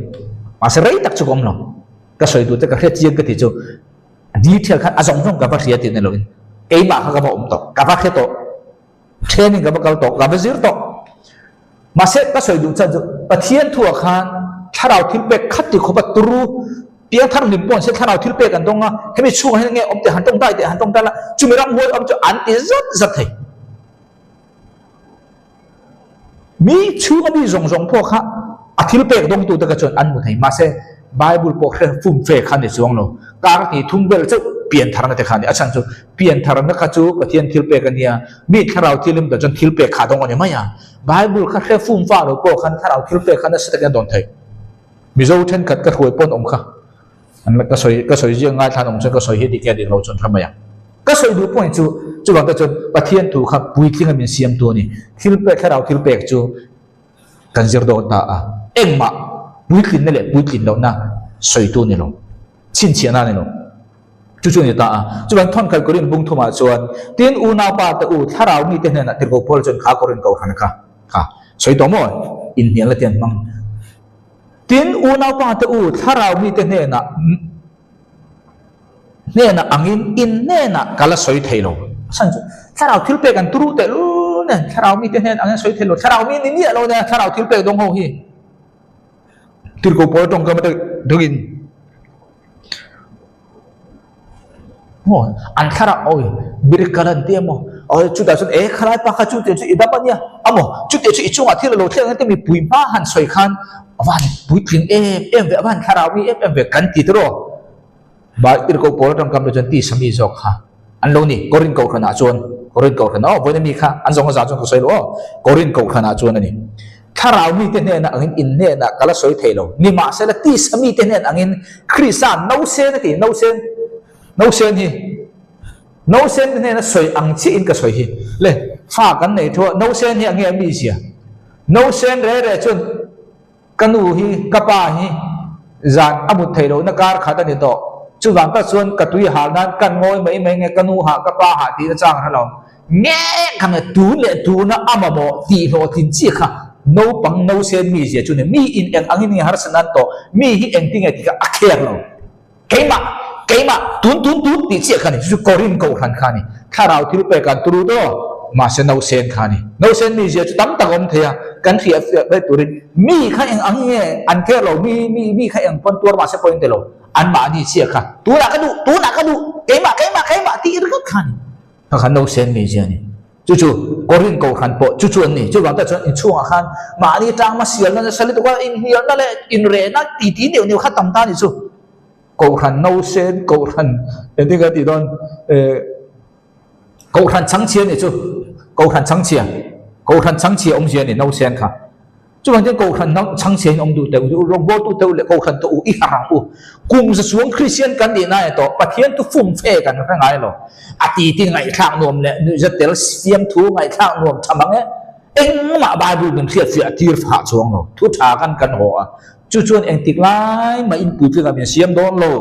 Mahse rei tak chu ka awm lo. Ka sawi duh te ka hre chiang ka ti chu detail khan a zawng zawng ka va hria tih ni loin keimah kha ka va awm tawh, ka va hre tawh, training ka va kal tawh, ka va zir tawh. Mahse ka sawi duh chan chu Pathian thuah khan thlarau thil pek khat ti khawpa turu piangthar hlim pawh an se thlarau thil pek an dawng a, hemi chhungah hian nge awm teh han tawngtai teh han tawngtai la chumi ramhuai awm chu an ti zat zat thei. Mi chhunga mi zawng zawng pawh kha a thil pek dawngtute kha chuan an hmu thei. Mahse, Bible pawh hre fumfe kha ni chuang lo. Kar hnih thum vel chauh piantharna te kha a ni. A chhan chu piantharna kha chu Pathian thil pek a nia, mi thlarau thilim tah chuan thil pek kha a dawng a ni mai a. Bible kha hre fumfa lo pawh khan thlarau thil pek kha nasa takin a dawn thei. Mizo thenkhat ka hruai pawn awm kha. An la ka sawi ka sawi ziak ngai thlan awm chuan ka sawi hi dik e dik lo chuan hre mai ang. Ka sawi duh point chu chuvang te chuan Pathian thu kha puitling a min siam tu a ni. Thil pek thlarau thil pek chu kan zir dawn ta a. Engmah puitlinna leh puitlin lohna sawi tu ni lo. Chhinchhiahna ni lo. Chu chu a ni ta a. Chuvang thawn khat Korin bung thumah chuan tin unaupa te u thlarau mite hnenah tirhkoh Paul chuan kha Korin kohhran kha kha sawi tawh maw? Inhnialna te an hmang. Tin, unaupa te u, thlarau mite hnenah hnenah angin in hnenah ka la sawi thei lo. A chhan chu thlarau thil pek an turu tehlul nen, thlarau mite hnen angin sawi thei lo, thlarau mi ni miah lo nen thlarau thil pek dawng ho hi. Tirhkoh pawl tawngkam atangin Maw an thlarau awi miracle an ti emaw awi chutah chuan e khalai pa kha chu tih chu i dam a nia amaw chutih chu i chungah thil a lo thleng ang te mipui hma han sawi khan a van puitling em em ve a van thlarau mi em em ve kan ti tawh bai tirhkoh pawl atang kam te chuan tisa mi zawk kha an lo ni Korin kohhranah chuan Korin kohhran aw vawiin ami kha an zawng a zah chuan ka sawi lo aw Korin kohhranah chuan a ni. Thlarau mite hnenah angin in hnenah ka la sawi thei lo. Nimahsela tisa mite hnen angin Krista nausen a ti, nausen, nausen hi, nausen te hnena sawi ang chiahin ka sawi hi. Le, fa kan nei thu a, nausen hi ange a mizia? Nausen re re chuan ka nu hi, ka pa hi zan a mut theih lohna kar khat a ni tawh. Chuvang tak chuan ka tui hal nan kan ngawi mai mai nge ka nu hah ka pa hah tihna chang hre lo. Nge kha nge tun leh tuna a mamawh tih hlawhtlin chiah kha naupang nausen mi zia chu ni. Mi in eng angin nge harsa nan tawh, mi hi engtin nge tih kha a kher lo. Keimah, keimah, tun tun tun tih chiah kha ni. Chu chu Korin kohhran kha a ni. Thlarau thil pek an turu daw, mahse nausen kha a ni. Nausen mi zia chu tam tak a awm thei a, kan hriat fiah mai turin mi kha eng angin nge an kher lo, mi mi mi kha eng pawn tuar mahse pawhin ti lo. Anmahni chiah kha tunah ka duh, tunah ka duh, keimah, keimah, keimah tih ringawt kha a ni. Kha kha no sen mi zia a ni. Chu chu Korin kohhran pawh chu chu an ni. Chuvang tak chuan inchhungah khan mahni tangma sialna nasa lutuk a, inhnialna leh inrehna titi neuh neuh kha tam ta a ni chu. Kohhran no sen, kohhran engtin ka tih dawn eh kohhran chhangchhia a ni chu. Kohhran chhangchhia, kohhran chhangchhia awmzia a ni no sen kha. Chuvang chuan Kohhran nang chhangchhe in awm duh teuh duh, rawngbawltu teuh leh Kohhran tawh u i harh ang u. Kum za chuang Kristian kan nih nai tawh, Pathian tu fumfe kan hre ngai lo. A titi ngaihthlak nuam leh nuihza tel siamthu ngaihthlak nuam tha mang e. Engmah Bible min hriatfiah tir fah chuang lo. Thu tha kan kan haw a. Chu chuan engtik lai mah in puitling ah min siam dawn lo.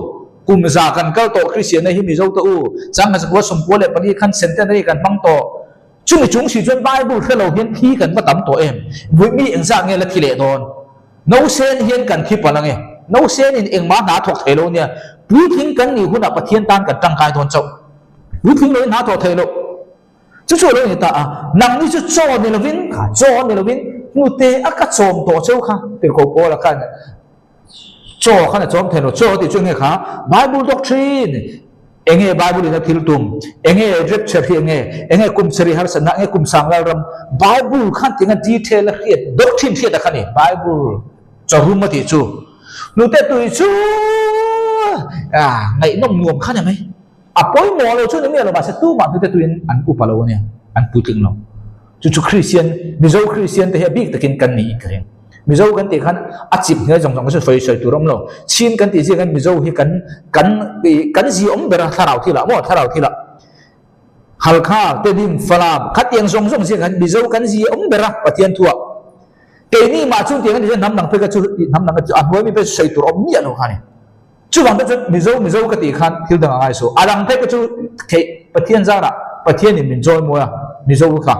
Kum za kan kal tawh Kristianna hi Mizo tawh u. Changkhat zakua 94 khan centenary kan hmang tawh. Chumi chung si chuan Bible hre lo hian thi kan va tam tawh em? Vui mi engzah nge la thi leh dawn? Nausen hian kan thi palh ange. Nausenin engmah hna a thawk thei lo nia. Puitling kan nih hunah Pathian tan kan tangkai dawn chauh. Puitling loin hna a thawk thei lo. Chu chu a lo ni ta a, nangni chu chaw ni lovin, kha chaw ni lovin Hnute a ka chawm tawh cheu kha Tirhkoh Paula khan chaw khan a chawm thei lo. Chaw tih chu enge kha? Bible doctrine! Enge Bible in a thil tum? Enge rapture hi enge? Enge kum sarih harsatna? Enge kum sang lalram? Bible khan tinga detail a hriat, doctrine hriat a kha ni. Bible chawrum a tih chu. Hnute tui chu ngaihnawm nuam kha ni mai. A pawimawh lo chu ni miah lo mahse tumah hnute tuin an upa lo ania, an puitling lo. Chu chu Kristian, Mizo Kristian te hi a bik takin kan niin ka ring. Mizo kan tih khan a chip hmel zawng zawng chu sawi sawi tur awm lo. Chin kan tih zia khan Mizo hi kan kan kan zi awm ber a thlarau thilah maw thlarau thilah Halkha, Tedim, Falam khatiang zawng zawng zia khan Mizo kan zi awm ber a Pathian thuah. Keini mah chu tiang a ni chuan hnam dang phei kha chu hnam dang kha chu a hnuai mi phei chu sawi tur awm miah lo kha a ni. Chuvang te chuan Mizo Mizo ka tih khan thil dang a ngai suh. A dang phei kha chu theih Pathian zarah Pathianin min chawi mawi a Mizo kha.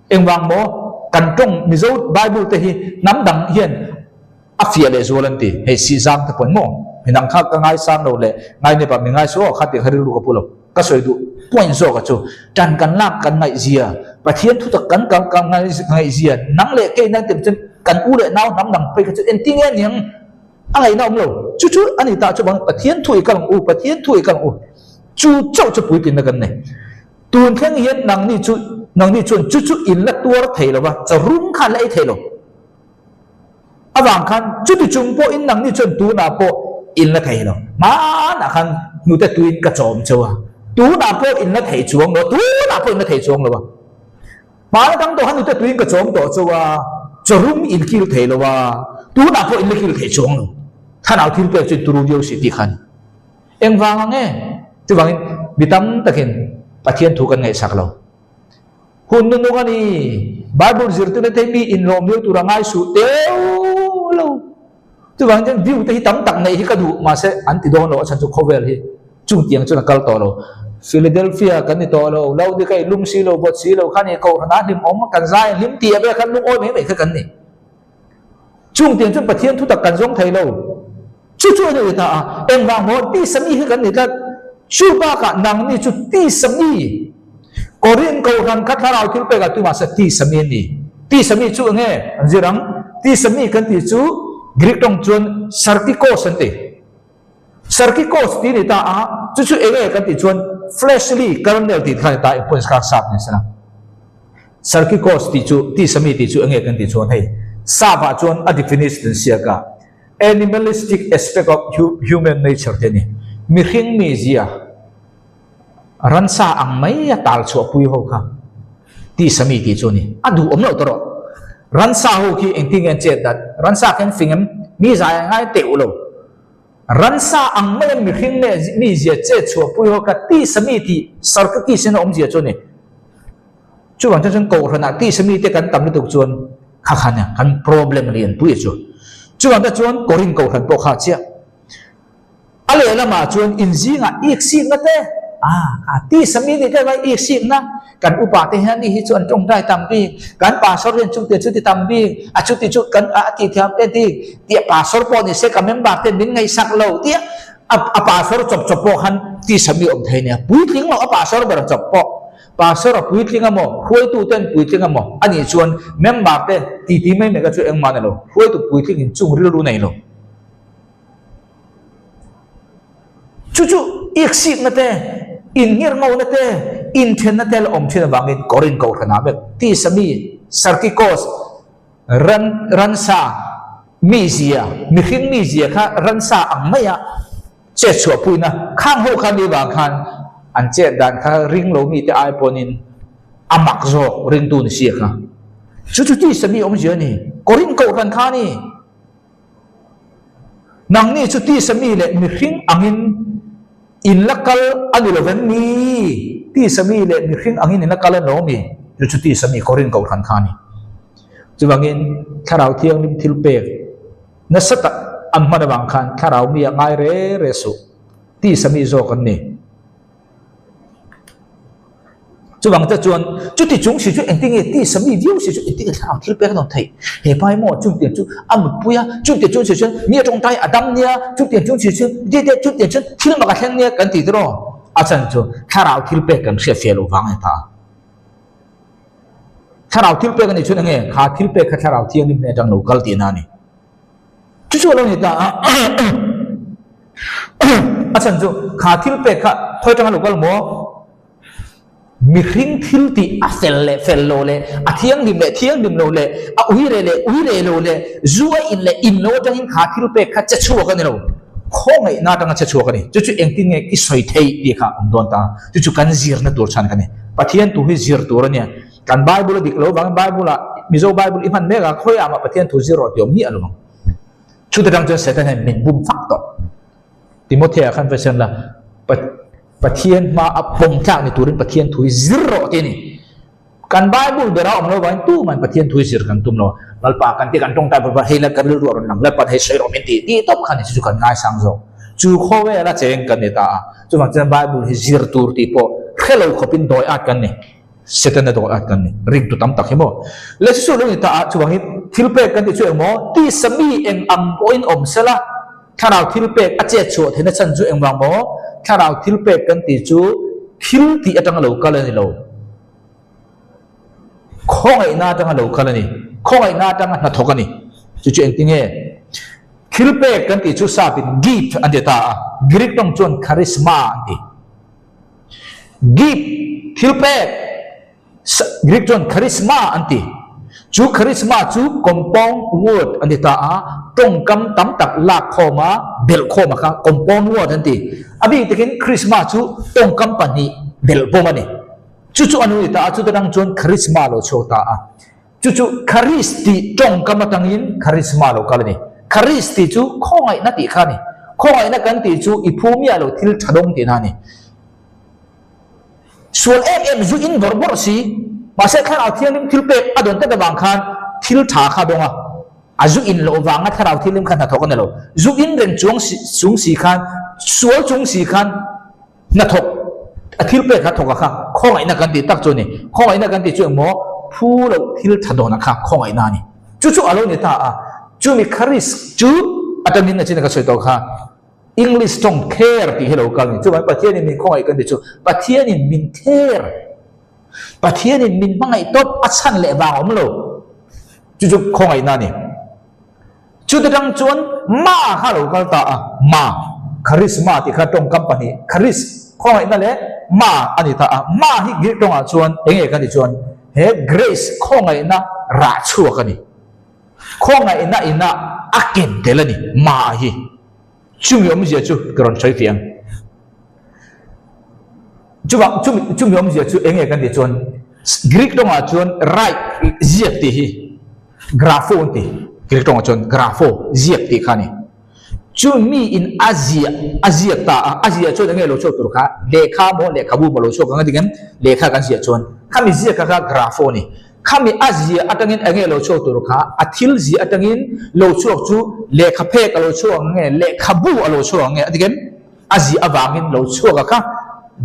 Engvang maw kan tawng Mizo Bible te hi hnam dang hian a fiah leh zual an ti. Hei sihzang te pawhin maw midang kha ka ngaisang lo leh ngainep ah min ngai suh aw kha tih kha rilru ka pu lo. Ka sawi duh point zawk a chu tan kan lak kan ngaihzia Pathian thutak kan kan kan ngaihzia nang leh kei nang te chuan kan u leh nau hnam dang phei kha chu engtin nge aniang A ngaihna awm lo. Chu chu a ni ta chu bang Pathian thu i kal ang u, Pathian thu i kal ang u. Chu chauh chu puitlinna kan nei. Tun thleng hian nangni chu nangni chuan chu chu in la tuar thei lo va, chaw rum kha an la ei thei lo. Avang khan chuti chung pawhin nangni chuan tunah pawh in la thei lo. Hmanah khan hnute tuin ka chawm cheu a, tunah pawh in la thei chuang lo, tunah pawh in la thei chuang lo a. Hmai dang tawh han ute tuin ka chawm tawh chu a, chawrum in kil thei lo a, tunah pawh in la kil thei chuang lo. Thlarau thil pek chu in turu viau si tih kha a ni. Engvang ang e? Chuvangin mi tam takin Pathian thu kan ngaihsak lo. Hun nunung a ni. Bible zirtirna te hi mi inlawm viau tur a ngai suh teu lo. Chuvangin chuan view te hi tam tak neih hi ka duh mahse an ti dawn lo a chhan chu khawvel hi chungtiang chuan a kal tawh lo. Philadelphia kan ni tawh lo, Laodicea i lum si lo, bawt si lo kha ni kohhran ah hlim awm kan zai hlim tih a vel khan lungawi mai mai kha kan ni. Chungtiang chuan Pathian thutak kan zawng thei lo. Chu chu a ni ta a, engvang maw tisa mi hi kan ni tlat. Chu bakah nangni chu tisa mi Korin kohhran kha thlarau thil pekah tu mahse tisa mi an ni. Tisa mi chu enge an zir ang? Tisa mi kan tih chu Greek tawng chuan sarkikos an ti. Sarkikos tih a ni ta a, chu chu enge kan tih chuan fleshly kernel tih kha a ni ta, engpawhin kha sap ni sela. Sarkikos tih chu tisa mi tih chu enge kan tih chuan hei sap ah chuan a definition an siak a, animalistic aspect of human nature te a ni. Mihring mizia. Ransa ang mai a tal chhuah pui ho kha tisa mi tih chu a ni. A duh awm loh ta rawh. Ransa ho khi engtin nge an chet dan? Ransa khi an fing em? Mi zai a ngai teuh lo. Ransa ang mai a mihring nge mi zia chet chhuah pui ho kha tisa mi tih sarkakis in a awm zia chu a ni. Chuvang chuan chuan kohhranah tisa mi te kan tam lutuk chuan kha khan kan problem lian pui chu. Chuvang te chuan Korin kohhran pawh kha chiah. A lehlamah chuan inzingah iksikna te, a a tisa mi nih tlem a iksikna, kan upa te hian ni hi chu an tawngtai tam bik, kan pastor hian chungte chu ti tam bik, a chuti chu kan a ti thiam te ti, tia pastor pawh ni se ka member ten min ngaihsak lo tia a a pastor chawp chawp pawh khan tisa mi awm thei nia, puitling lo a pastor ber chawp pawh, pastor a puitling a maw, hruaitu ten puitling a maw, anih chuan member te titi mai mai kha chu engmah ni lo, hruaitu puitling in chung rilru nei lo. Chu chu iaksikna te, innghirngona te, inthenna te la awm thin avangin Korin kohhranah vek tisa mi, sarkikos, ran, ransa mizia, mihring mizia kha ransa ang maia chet chhuahpuina khang ho kha ni vang khan an chet dan kha ring lo mite ai pawnin a mak zawk ringtu ni sia kha. Chu chu tisa mi awmzia a ni. Korin kohhran kha a ni. Nangni chu tisa mi leh mihring angin in la kal a ni lo vem mi? Tisa mi leh mihring angin in la kal a ni lo mi? Chu chu tisa mi Korin kohhran kha a ni. Chuvangin Thlarau Thianghlim thil pek nasa tak an hman avang khan Thlarau mi a ngai re re suh. Tisa mi zawk an ni. Chuvang te chuan chuti chung si chu engtin nge tisa mi viau si chu engtin nge thlarau thil pek a nawm theih? He pa hi maw chungtiang chu a mutpui a, chungtiang chung si chuan mi a tawngtai a dam nia, chungtiang chung si chu ti te chungtiang chuan thil mak a thleng nia kan ti tiraw? A chhan chu thlarau thil pek kan hriat feh loh vang a ni ta. Thlarau thilpek a nih chuan enge kha thilpek kha Thlarau Thianghlim hnen atang lo kal tihna a ni. Chu chu a lo ni ta a, a chhan chu kha thilpek kha khawi atanga lo kal maw? Mihring thil tih a fel leh fel lo leh a thianghlim leh thianghlim lo leh a uire leh uire lo leh zu a in leh in lo atangin kha thilpek kha che chhuak a ni lo. Khawngaihna atanga che chhuak a ni. Chu chu engtin nge i sawi theih tih kha awm dawn ta. Chu chu kan zirna tur chhan kha ni. Pathian thu hi zir tur a nia. Kan Bible a dik lo vangin Bible ah Mizo Bible i hman mek a, khawiah mah Pathian thu zir rawh tih awm miah lo vang. Chutah tang chuan Satan hian min bum fak tawh. Timothea khan va sawn la, Pathian hma a pawm tlak ni turin Pathian thu hi zir rawh tih a ni. Kan Bible bera awm lo vangin tuman Pathian thu hi zir kan tum lo. Lalpa kan ti kan tawngtai bawrh bawrh hei la kan rilru a rawn lang Lalpan hei sawi rawh min ti tih tawp kha ni chu chu kan ngaisang zawk. Chu khawvela cheng kan ni ta a. Chuvang chuan Bible hi zir tur tih pawh hre lo khawpin dawi at kan ni. Setana dawi at kan ni. Ringtu tam tak hi maw. Leh chu chu lo ni ta a chuvangin thil pek kan tih chu engmaw tisa mi eng ang pawhin awm sela. Thlarau thilpek a chet chhuah theihna chhan chu engvang maw? Thlarau thilpek kan tih chu thil tih atanga lo kal a ni lo. Khawngaihna atanga lo kal a ni. Khawngaihna atanga hnathawk a ni. Chu chu engtinge? Thilpek kan tih chu sapin gift an ti ta a, Greek tawng chuan charisma an ti. Gift, thilpek. Greek chuan charisma an ti. Chu charisma chu compound word an ti ta a, tawngkam tam tak lak khawm a, belh khawm a kha compound word an ti. A bik takin charisma chu tawngkam pahnih belh bawm a ni. Chu chu a nu ni ta a, chuta dang chuan charisma lo chhuak ta a. Chu chu charis tih tawngkam atangin charisma lo kal a ni. Charis tih chu khawngaihna tih kha a ni. Khawngaihna kan tih chu i phu miah lo thil tha dawng tihna a ni. Sual em em zu in bawrh bawrh si, mahse Thlarau Thianghlim thil pek a dawn tlat avang khan thil tha kha a dawng a, a zu in loh vanga Thlarau Thianghlim kha hnathawk a ni lo. Zu in reng chuang si chung si khan, sual chung si khan hnathawk a thil pek kha thawk a kha khawngaihna kan tih tak chu a ni. Khawngaihna kan tih chu engmaw phu loh thil tha dawn a kha khawngaihna a ni. Chu chu a lo ni ta a, chumi kha risk chu atangin a chin a ka sawi tawh kha. English tawng care tih hi lo kal ni. Chuvangin Pathianin min khawngaih kan ti chu Pathianin min care. Pathianin min hmangaih tawp a chhan leh vang awm lo. Chu chu khawngaihna a ni. Chuti tang chuan ma kha lo kal ta a, ma, charisma tih kha tawngkam pahnih, charis, khawngaihna leh ma a ni ta a. Ma hi Greek tawngah chuan eng nge kan tih chuan he grace, khawngaihna rah chhuak a ni. Khawngaihna inah a ken tel a ni, ma hi. Chumi awmzia chu ka rawn sawi fiah ang. Chuvang, chumi, chumi awmzia chu eng nge kan tih chuan Greek tawngah chuan write, ziak tih hi grapho an ti. Greek tawngah chuan grapho, ziak tih kha a ni. Chumi in a ziah, a ziak ta a, a ziah chuan eng nge lo chhuak tur kha? Lehkha maw, lehkhabu maw lo chhuak ang a ti ngem? Lehkha kan ziah chuan khami ziak kha kha grapho a ni. Khami a zia atangin enge lo chhuak tur kha, a thil zia atangin lo chhuak chu lehkha phek a lo chhuak ang nge, lehkhabu a lo chhuak ang nge a ti kem? A zia avangin lo chhuak a kha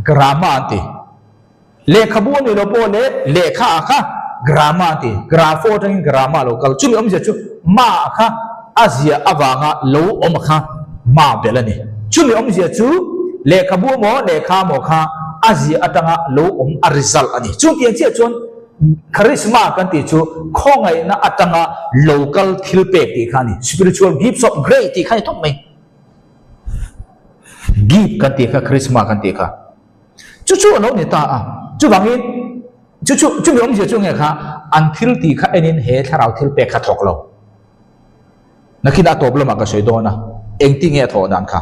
grama an ti. Lehkhabu a nih loh pawh leh lehkha a kha grama an ti. Grafo atangin grama a lo kal. Chumi awmzia chu ma a kha a zia avanga lo awm a kha ma belh a ni. Chumi awmzia chu lehkhabu emaw lehkha emaw kha a zia atanga lo awm a result a ni. Chutiang chiah chuan Charisma kan tih chu khawngaihna atanga local thil pek tih kha a ni. Spiritual gifts of grace tih kha a ni tawp mai. Gift kan tih kha charisma kan tih kha. Chu chu a lo ni ta a. Chuvangin chu chu chumi awmzia chu nge kha an thil tih kha enin he thlarau thil pek kha thawk lo. Nakin a tawp lamah ka sawi dawn a, engtin nge a thawh dan kha.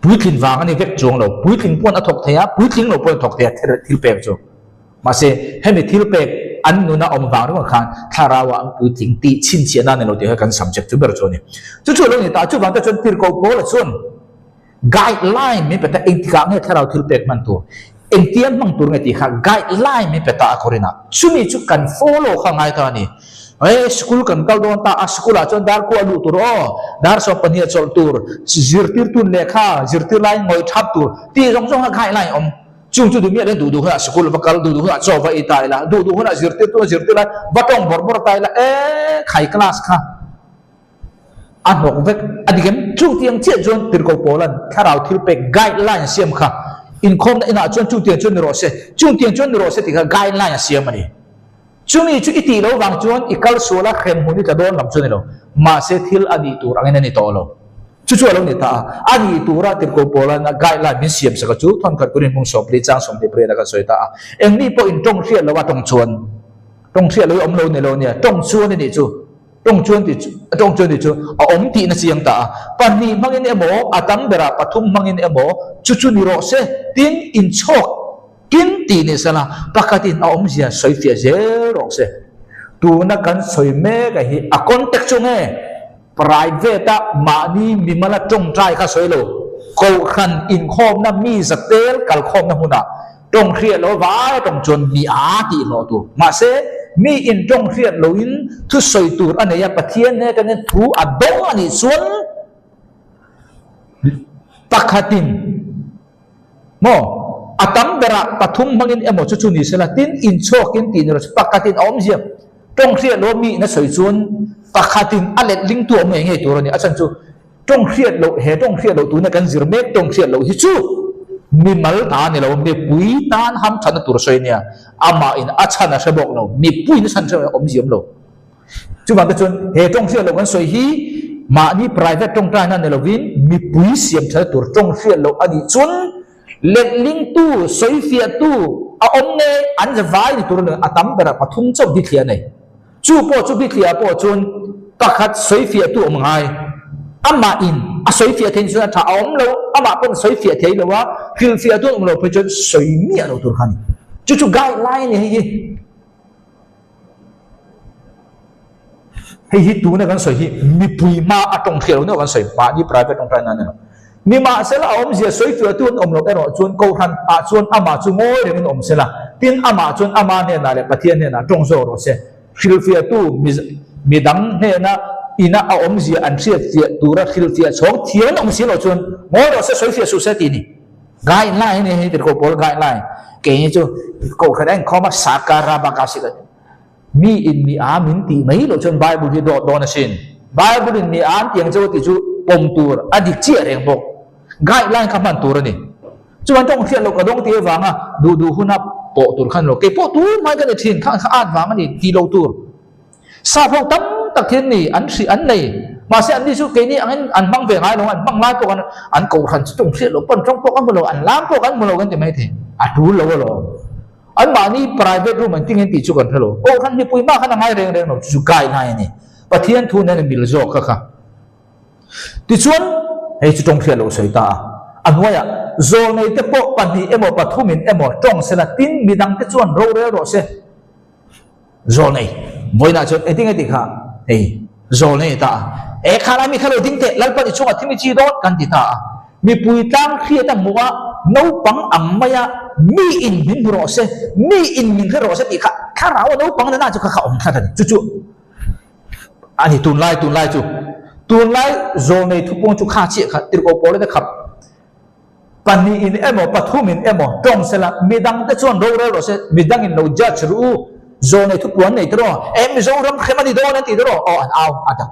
Puitling vang a ni vek chuang lo. Puitling pawn a thawk thei a, puitling lo pawn a thawk thei a thil pek chu. Mahse, hemi thil pek an nuna awm vang ringawt khan thlarauah an puitling tih chhinchhiahna a ni lo tih kha kan subject chu ber chu a ni. Chu chu a lo ni ta. Chuvang te chuan Tirhkoh Paula chuan guideline min pe ta, engtikah nge thlarau thil pek hman tur, engtiang hmang tur nge tih kha guideline min pe ta a Korinah. Chumi chu kan follow kha ngai ta a ni. He school kan kal dawn ta a, school ah chuan dar kuah luh tur aw, dar 12 a chawlh tur, zirtirtu lehkha zirtir lai ngawih thap tur tih zawng zawng kha guideline awm. Chung chu duh miah len duh duh hunah school va kal, duh duh hunah chaw va ei ta ila, duh duh hunah zirtirtu a zirtir lai va tawng bawrh bawrh ta ila, e khai class kha a hnawk vek a dik em? Chutiang chiah chuan Tirhkoh Paulan thlarau thil pek guideline a siam kha inkhawmna inah chuan chutiang chuan ni rawh se, chutiang chuan ni rawh se tih kha guideline a siam a ni. Chumi chu i tih loh vang chuan i kal sual a, hremhmun i tla dawn lam chu a ni lo. Mahse thil a nih tur angin a ni tawh lo. Chu chu a lo ni ta a, a nih tura Tirhkoh Paula'n a guideline min siam sak a chu thawnkhat Korin hmung 40 chang 28 a kan sawi ta a. Eng mi pawh in tawng hriat loh a tawng chuan, tawng hriat loh hi awm lo ni lo nia, tawng chuan a nih chu, tawng chuan tih chu, tawng chuan tih chu a awm tihna chiang ta a. Pahnih hmangin emaw, a tam berah pathum hmangin emaw chu chu ni rawh se, tin inchhawk Tin tih ni sela, pakhatin a awmzia sawi fiah zel rawh se. Tuna kan sawi mek a hi a contact chu nge? Private a mahni mimala tawngtai kha sawi lo. Kohhran inkhawmna mi za tel kalkhawmna hmunah tawng hriat lo vai tawng chuan mi a tih hlawh tur. Mahse, mi in tawng hriat loin thu sawi tur a nei a, Pathian hnen atangin thu a dawng a nih chuan pakhatin, Maw? A tam berah pathum hmangin emaw chu chu ni sela, tin inchhuakin tih ni rawh se, pakhatin a awmzia tawng hriat loh mi ina sawi chuan pakhatin a let lingtu a awm ngei ngei tur a ni. A chhan chu tawng hriat loh, he tawng hriat loh tuna kan zir mek tawng hriat loh hi chu mimal ta a ni lo, mipui tan hamthatna tur sawi a nia, amahin a chhan a hre bawk lo, mipuiin a chhan hre awmzia awm lo. Chuvang te chuan he tawng hriat loh kan sawi hi mahni private tawngtaina ni lovin mipui siam that tur tawng hriat loh a nih chuan letlingtu, sawifiahtu a awm nge an zavai ni tur a ni a tam berah pathum chauh bithliah a nei. Chu pawh chu bithliah pawh chuan pakhat sawifiahtu awm ngai. Amah in a sawifiah theih chuan a tha a awm lo, amah pawn sawifiah thei lo a, hrilhfiahtu an awm lo phei chuan sawi miah lo tur kha a ni. Chu chu guideline a ni hei hi. Hei hi tuna kan sawi hi mipui hma a tawng hriat loh neuh kan sawi, mahni private tawngtai nan a ni lo. Nimahsela a awmzia sawi fiahtu an awm loh erawh chuan Kohhran ah chuan amah chu ngawi rengin awm sela, tin amah chuan ama hnenah leh Pathian hnenah tawng zawk rawh se. Hrilhfiahtu midang hnena ina a awmzia an hriatfiah tura hrilhfiah chhawng thiam an awm si loh chuan ngawi rawh se, sawifiah suh se tih a ni. Guideline a ni hei tirhkoh pawl guideline kei chu kohhran a inkhawm a sakara bak a si ka mi in mi a min tih mai loh chuan Bible hi dawt dawn asin Bible in mi a an tiang chu tih chu pawm tur a dik chiah reng bawk guideline kha hman tur a ni chuan tawng hriat loh ka dawng tih avanga duh duh huna pawh tur khan lo kei pawh tu mai ka ni thin kha kha at vang a ni tih loh tur Sap ho tam tak hian ni an hrih an nei. Mahse anni chu keini angin an hmang ve ngai lo, an hmang lai pawh kan an kohhran chu tum hriat loh pawn tawng pawh kan hmu lo, an lam pawh kan hmu lo kan ti mai thei. A tul lo alawm. Anmahni private room an tingin tih chu kan hre lo. Kohhran mipui mah khan a ngai reng reng lo, chu chu guideline a ni. Pathian thu nen a mil zawk kha kha. Tichuan, hei chu tawng hriat loh sawi ta a. A hnuaiah, zawlneite pawh pahnih emaw pathumin emaw tawng sela tin midangte chuan rorel rawh se. Zawlnei, vawiinah chuan engtin nge tih kha hei zawlnei ta a, e kha lai mi kha lo ding teh, Lalpa ni chungah thim i chi dawn kan ti ta a. Mipui tlang hriat a hmuh a, naupang ang maia mi in min hmu rawh se, mi in min hre rawh se tih kha thlarau a naupang nana chu kha kha awm tlat a ni. Chu chu a ni tunlai tunlai chu. Tunlai zawlnei thupung chu kha chiah kha tirhkoh pawl in a khap. Pahnihin emaw pathumin emaw tawng sela, midangte chuan rorel rawh se, midangin lo judge ru u, zawnei thupuan nei tiraw, e Mizoram hrem a ni dawn an ti tiraw, aw an au a ta.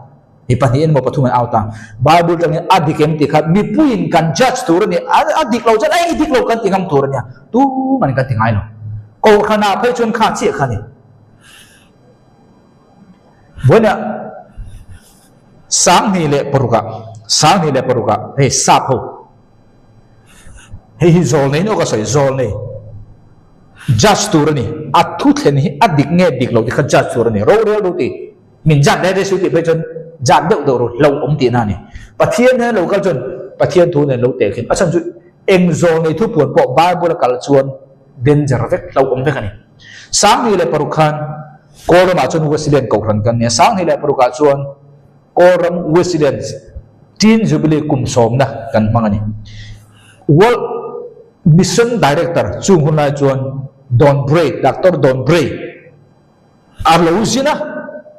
Mi pahnihin emaw pathumin au ta. Bible tangin a dik em tih kha mipuiin kan judge tur a ni, a dik lo chuan ei dik lo kan ti ngam tur a nia, tumahin kan ti ngai lo. Kohhranah phei chuan kha chiah kha a ni. Vawiinah 2006ah, 2006ah hei sap ho, hei hi zawlnei ni aw ka sawi, zawlnei judge tur a ni, a thu thlen hi a dik nge dik lo tih kha judge tur a ni, rorel ru tih, min judge rei rei su tih phei chuan judge deuh deuh ru hlauhawm tihna a ni. Pathian hian lo kal chuan Pathian thu nen lo teh khin, a chhan chu eng zawlnei thu puan pawh Bible a kal chuan danger vek, hlauhawm vek a ni. 2006 khan Kawlramah chuan Wesleyan Kohhran kan nia, 2006 ah chuan Kawlram Wesleyan Teen Jubilee kum sawmna kan hmang a ni. World Mission Director chung hun lai chuan Don Bray, Doctor Don Bray a lo zin a,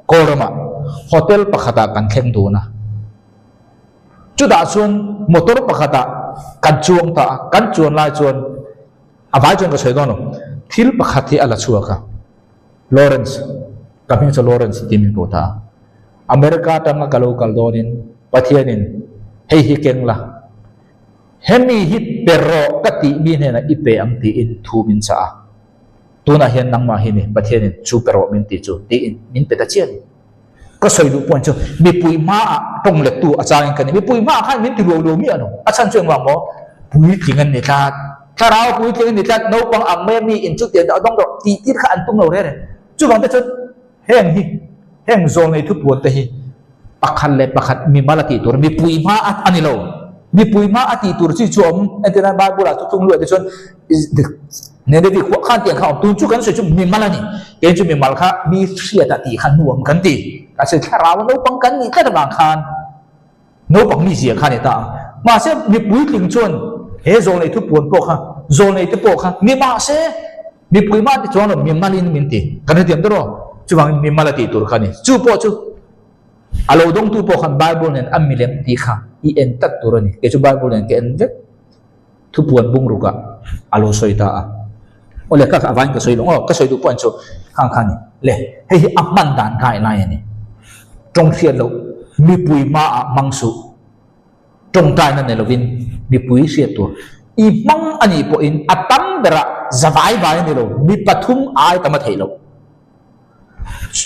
Kawlramah hotel pakhatah kan thleng dun a. Chutah chuan motor pakhatah kan chuang ta a, kan chuan lai chuan A vai chuan ka sawi dawn lo. Thil pakhat hi a la chhuak a. Lawrence, ka hming chu Lawrence tih min ko ta a. America atanga ka lo kal dawnin Pathianin hei hi keng la, hemi hi pe rawh ka tih mi hnenah i pe ang tiin thu min chah a. Tunah hian nangmah hi ni Pathianin chu pe rawh min tih chu tiin min pe ta chiah a ni. Ka sawi duh pawhin chu mipui hmaah tawng lettu a changin ka ni. Mipui hmaah khan min ti luau luau miah lo. A chhan chu engvang maw? Puitling an ni tlat. Thlarau puitling an ni tlat. Naupang ang mai a mi in chu tian dah dawng rawh tih tir kha an tum lo reng reng. Chuvang te chuan heng hi, heng zawlnei thupuan te hi pakhat leh pakhat mimal a tih tur, mipui hma a a ni lo. Mipui hma a tih tur chi chu a awm. Entirnan Bible ah thuthlung luah te chuan Nenevi khuah khan tiang kha a awm. Tun chu kan sawi chu mimal a ni. Kei chu mimal kha mi hriat ah tih kha nuam kan ti. Mahse thlarau a naupang kan nih tlat avang khan naupang mizia kha a ni ta a. Mahse mi puitling chuan he zawlnei thupuan pawh kha, zawlnei te pawh kha ni mahse mipui hma ti chuang lo mimalin min ti. Kan hrethiam ta rawh. Chuvangin mimal a tih tur kha a ni. Chu pawh chu a lo dawngtu pawh khan Bible nen a milem tih kha i en tlat tur a ni. Kei chu Bible nen ka en vek. Thupuan bungrukah a lo sawi ta a. Aw le, ka a vain ka sawi lo. Aw, ka sawi duh pawh chu khang kha a ni. Le, hei hi a hman dan guideline a ni. Tawng hriat loh mipui hmaah hmang suh. Tawngtaina nei lovin mipui hriat tur. I hmang a nih pawhin a tam berah za vai vai a ni lo, mi pathum ai tam a theih loh.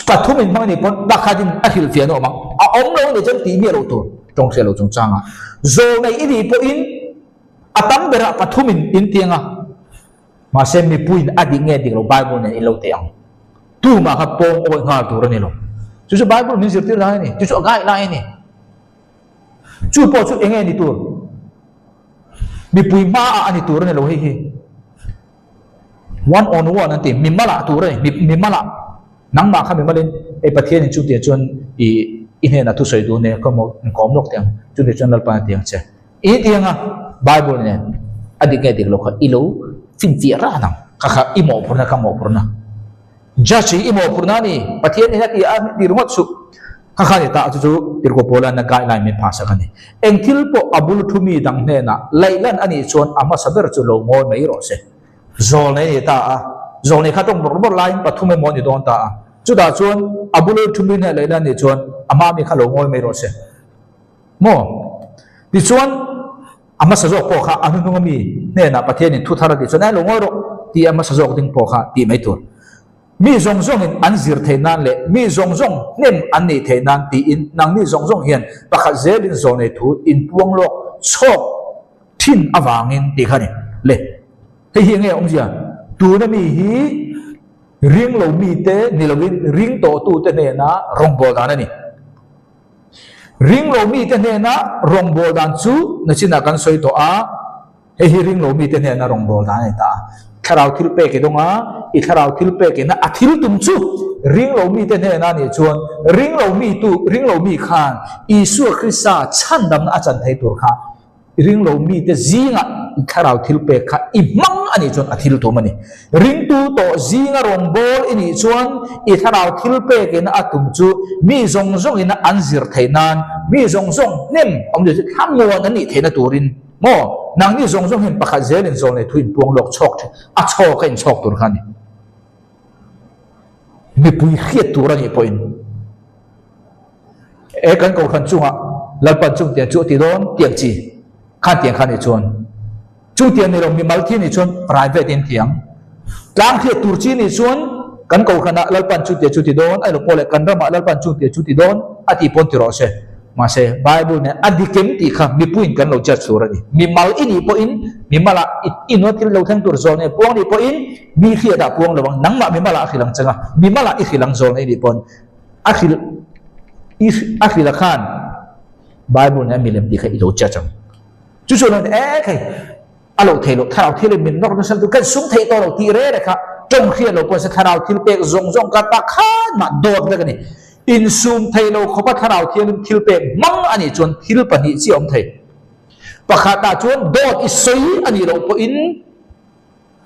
Pathum in hmang a nih pawn pakhatin a hrilhfiah na awm ang. A awm lo a nih chuan tih miah loh tur tawng hriat loh chungchangah. Zawlnei i nih pawhin a tam berah pathum in in tiang a, mahse mipuiin a dik nge dik lo Bible nen in lo teh ang. Tumah kha pawng awih nghal tur a ni lo. Chu chu Bible min zirtir lai a ni, chu chu a guide lai a ni. Chu pawh chu eng nge ni tur? Mipui hmaah a ni tur a ni lo hei hi. One on one an ti, mi malah tur a ni, mi malah, nangmah kha mi malin hei Pathianin chutiang chuan i i hnenah thusawi duh nia ka kawm lawk teh ang, chutiang chuan Lalpa a ti ang che. I tianga Bible nen a dik nge dik lo kha i lo finfiah ran ang, kha kha i mawhphurhna ka mawhphurhna. Judge hi i mawhphurhna a ni, Pathian in a ti a ti ringawt suh. Kha kha ni ta chu chu Tirhkoh Paula na guideline min phah sak a ni. Eng thil pawh a bul thu mi dang hnenah laihlan a nih chuan a hmasa ber chu lo ngawi mai rawh se. Zawlnei a ni ta a, zawlnei kha tawng bawrh bawrh laiin pathum emaw a ni dawn ta a. Chutah chuan a bul thu mi hnenah laihlan a nih chuan a hma mi kha lo ngawi mai rawh se. Maw? Tichuan a hmasa zawk pawh kha a hnuhnung ami hnenah Pathianin thu thar a tih chuan, Ai lo ngawi rawh tih a hmasa zawk ding pawh kha tih mai tur. Mi zawng zawngin an zir theih nan leh mi zawng zawng hnem an nih theih nan tiin nangni zawng zawng hian pakhat zelin zawnei thu inpuang lawk chhawk thin avangin tih kha a ni. Le, hei hi enge awmzia? Tuna mi hi ring lo mite ni loin ring tawhtute hnena rawngbâwl dan a ni. Ring lo mite hnena rawngbâwl dan chu nachinah kan sawi tawh a, hei hi ring lo mite hnena rawngbâwl dan a ni ta a. Thlarau thil pek i dawng a, i thlarau thil pek ina a thil tum chu ring lo mite hnena nih chuan ring lo mi tu, ring lo mi khan Isua Krista chhandamna a chan thei tur kha Ring lo mite zingah i thlarau thil pek kha i hmang a nih chuan a thil tum a ni. Ringtu tawh zinga rawngbâwl i nih chuan i thlarau thil pekin a tum chu mi zawng zawngin an zir theih nan, mi zawng zawng hnem awm zir chu thlamuan an nih theihna turin maw nangni zawng zawng hian pakhat zelin zawlnei thu inpuang lawk chhawk thin a chhawk a inchhawk tur kha a ni. Mipui hriat tur a nih pawhin. E kan kohhran chungah Lalpan chung tiang chu a ti dawn tiang chi khan tiang kha nih chuan chung tiang ni lo mimal thi nih chuan private in tiang tlang hriat tur chi nih chuan kan kohhranah Lalpan chung tiang chu ti dawn a ilo pawh leh kan ramah Lalpan chung tiang chu ti dawn a tih pawn ti rawh se mahse Bible nen a dikem tih kha mipuiin kan lo judge tur a ni mimal i nih pawhin mimalah i inua thil lo thleng tur zawl nei puang nih pawhin mi hriatah puang lo ang nangmah mimalah a hrilh ang changa mimalah i hrilh ang zawl nei nih pawn A hrilh i a hrilh a khan Bible nen a milem tih kha i lo judge ang. Chu chu lo ni e khai a lo thei lo thlarau thil in min nawr nasa lutuk kan sum thei tawh lo tih reng reng kha tawng hriat lo pawh se thlarau thil pek zawng zawng ka ta khan mah dawt vek a ni. Insum thei lo khawpa thlarau thiangin thil pek hmang a nih chuan thil pahnih chiah a awm thei. Pakhatah chuan dawt i sawi a nih loh pawhin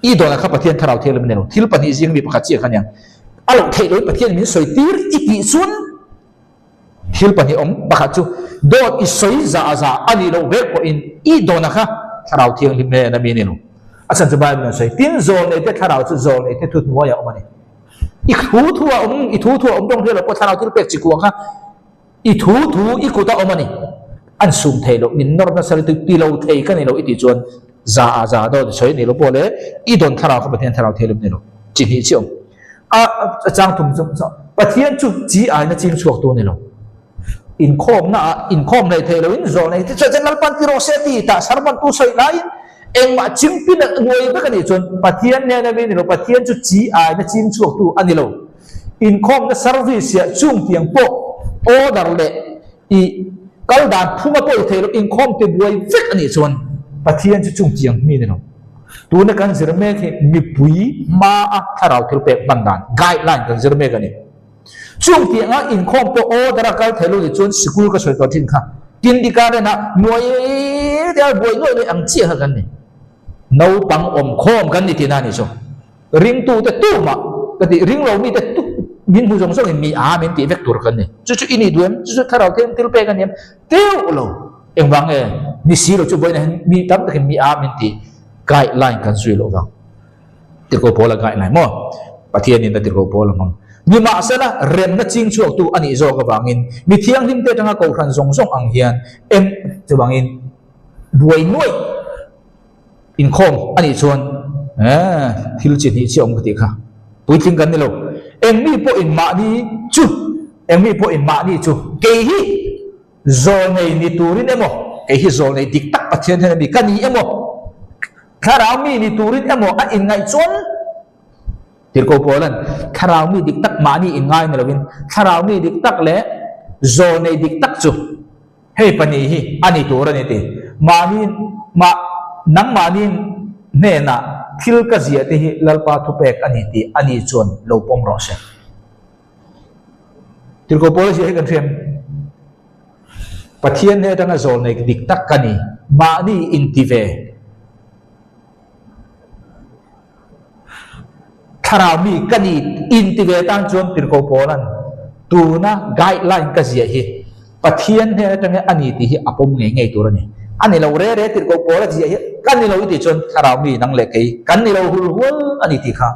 I dawnah kha Pathian thlarau thianghlim a ni lo. Thil pahnih zing mi pakhat chiah kha nia. A loh theih loin Pathian min sawi tir i tih chuan thil pahnih awm. Pakhat chu dawt i sawi zah zah a nih loh vek pawhin i dawnah kha thlarau thianghlim nen a mi a ni lo. A chhan chu Bible in a sawi, Tin, zawlnei te thlarau chu zawlnei te thu hnuaiah a awm a ni. I thu thu a awm, i thu thu a awm tawng hriat loh pawh thlarau thil pek chi kuang kha I thu thu i kut a awm a ni. An sum thei loh, min nawr nasa lutuk, ti lo thei ka ni lo i tih chuan za a za dawt i sawi a ni lo pawh le i dawn thlarau kha Pathian thlarau thei lo ni lo. Chi hnih chiah awm. A a chang thum chu Pathian chu chi aina ching chhuak tu a ni lo. Inkhawmna ah inkhawm hleih theih loin zawh nei te chuan chuan Lalpan ti rawh se ti tah sermon tu sawi laiin engmah chingpin a nuai vek a nih chuan Pathian hnena mi a ni lo, Pathian chu chi aina ching chhuak tu a ni lo. Inkhawmna service ah chung tiang pawh order leh i kal dan phunga pawh i theih loh inkhawm ti buai vek a nih chuan Pathian chu chung tiang mi a ni lo. Tuna kan zir mek hi mipui hmaa thlarau thil pek hman dan guideline kan zir mek a ni. Chung tianga inkhawm pawh order a kal theih lo nih chuan sikul ka sawi tawh thin kha kindergarten ah nuai deuh buai nuai nuai ang chiah kha kan ni. Naupang awmkhawm kan ni tihna a nih chu. Ringtute tumah ka tih, ring lo mite tu min hmu zawng zawngin mi a min tih vek tur kan ni. Chu chu i nih duh em? Chu chu thlarau thiam thil pek a ni em? Teuh lo. Engvang nge ni si lo chu vawiinah hian mi tam takin mi a min tih guideline kan zui loh vang. Tirhkoh Paula guideline maw? Pathianin a tirhkoh Paula hmang. Nimahsela, remna ching chhuaktu a nih zawk avangin mi thianghlimte atanga kohhran zawng zawng ang hian eng chuvangin buai nuaih Inkhawm a nih chuan eh thil chi hnih chiah awm ka tih kha puitling kan ni lo. Eng mi pawh in mahni chu eng mi pawh in mahni chu kei hi zawlnei ni turin emaw kei hi zawlnei dik tak Pathian hian a mi ka ni emaw thlarau mi ni turin emaw a inngaih chuan Tirhkoh Paulan thlarau mi dik tak mahni inngai ni lovin thlarau mi dik tak leh zawlnei dik tak chu Hei pahnih hi a ni tur a ni ti. Mahni mah nangmahni hnenah thil ka ziah te hi Lalpa thupek a ni tih a ni chuan lo pawm rawh se. Tirhkoh Paula ziah hi kan hriam. Pathian hne atanga zawlnei dik tak ka ni. Mahni inti ve. Thlarau mi ka ni inti ve tan chuan Tirhkoh Paula'n tuna guideline ka ziah hi Pathian hnen atanga a ni tih hi a pawm ngei ngei tur a ni. A ni lo re re Tirhkoh Paula ziah hi ka ni lo i tih chuan thlarau mi nang leh kei kan ni lo hul hual a ni tih kha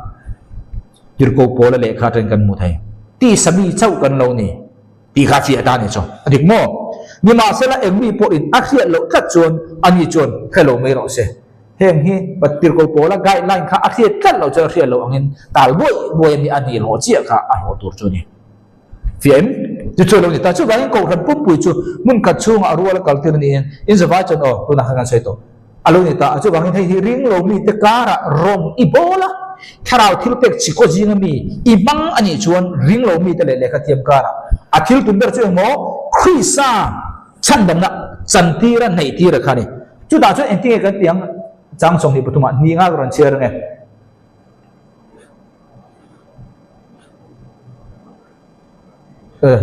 Tirhkoh Paula lehkha atangin kan hmu thei. Tisa mi chauh kan lo ni. Tih kha fiah ta a ni chu. A dik maw? Nimahsela eng mi pawhin a hriat loh tlat chuan ani chuan hre lo mai rawh se. Heng hi Tirhkoh Paula guideline kha a hriat tlat loh chuan a hriat loh angin tal buai buai a ni a nih hlawh chiah kha a hlawh tur chu a ni. Fiah em? Chu chu a lo ni ta. Chuvangin Kohhran pumpui chu hmun khat chhungah a rual a kal tir a niin in zavai chuan aw tunah khan kan sawi tawh. A lo ni ta a, chuvangin hei hi ring lo mite karah rawng i bawl a, thlarau thil pek chi kaw zinga mi i hmang a nih chuan ring lo mite leh lehkha thiam karah a thil tum ber chu engmaw Krista chhandamna chantira hneih tira kha a ni. Chutah chuan engtinge kan tih ang? Chang 23 ah hnih nga ka rawn chhiar ang e.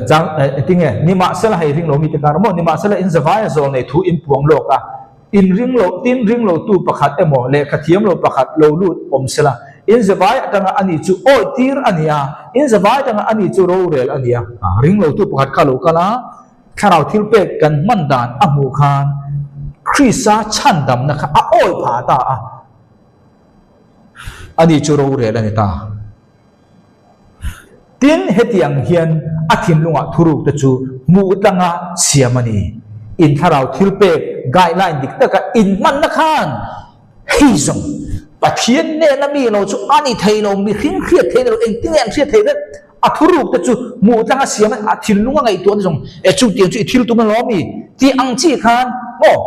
Chang tinge nimahsela hei ring lo mite kar maw nimahsela in zavai a zawl nei thu in puang lawk a in ring lo tin ring lo tu pakhat emaw lehkha thiam lo pakhat lo lut awm sela in zavai atanga ani chu awi tir a ni a in zavai atanga ani chu rorel a ni a ring lo tu pakhat kha lo kal a thlarau thil pek kan hman dan a hmuh khan Krista chhandamna kha a awi phah ta a ani chu rorel a ni ta. Tin, hetiang hian a thinlungah thurukte chu hmuh tlanga siam a ni. In thlarau thilpek guideline dik taka inhmanna khan hei zawng Pathian nena mi lo chu a ni thei lo, mihring hriat thei ni lo, engtin nge an hriat thei vek? A thurukte chu hmuh tlanga siam a ni, a thinlunga ngaihtuahna zawng e chutiang chu i thil tum alawm i tih ang chi khan maw?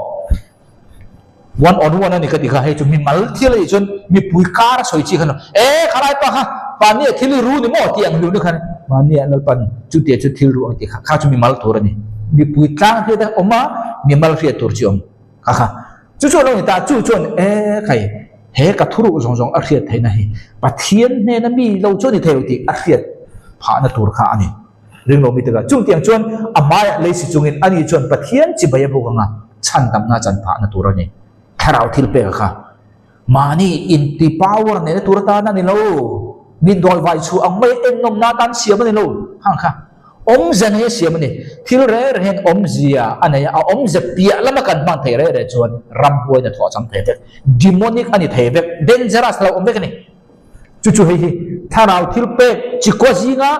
One on one a ni ka ti kha, hei chu mi mal thil a nih chuan mipui kar a sawi chi kha a ni lo. E khalai pa kha mahni a thil i ru ni maw tih ang hliu ni khan mahni ah Lalpan chutia chu thil ru ang tih kha kha chu mi mal tur a ni. Mipui tlang hriat a awm a, mi mal hriat tur chi awm kha kha. Chu chu a lo ni ta, chu chuan e khai he ka thuruh zawng zawng a hriat theihna hi Pathian hnena mi lo chu a ni thei lo tih a hriat phahna tur kha a ni. Ring lo mite kha. Chungtiang chuan a hmaiah lei si chungin ani chuan Pathian chibai a buk anga chhandamna chan phahna tur a ni. Thlarau thil pek kha mahni inti power neihna tur atan a ni lo. Mi dawivai chhuah ang mai ennawmna atan siam a ni lo. Hang kha awmze nei a siam a ni. Thil reng reng hian awmzia a nei a, a awmze piah lama kan hman thei reng reng chuan ramhuaina thawh a chang thei vek. Demonic a ni thei vek. Dangerous lo awm vek a ni. Chu chu hei hi thlarau thil pek chikua zinga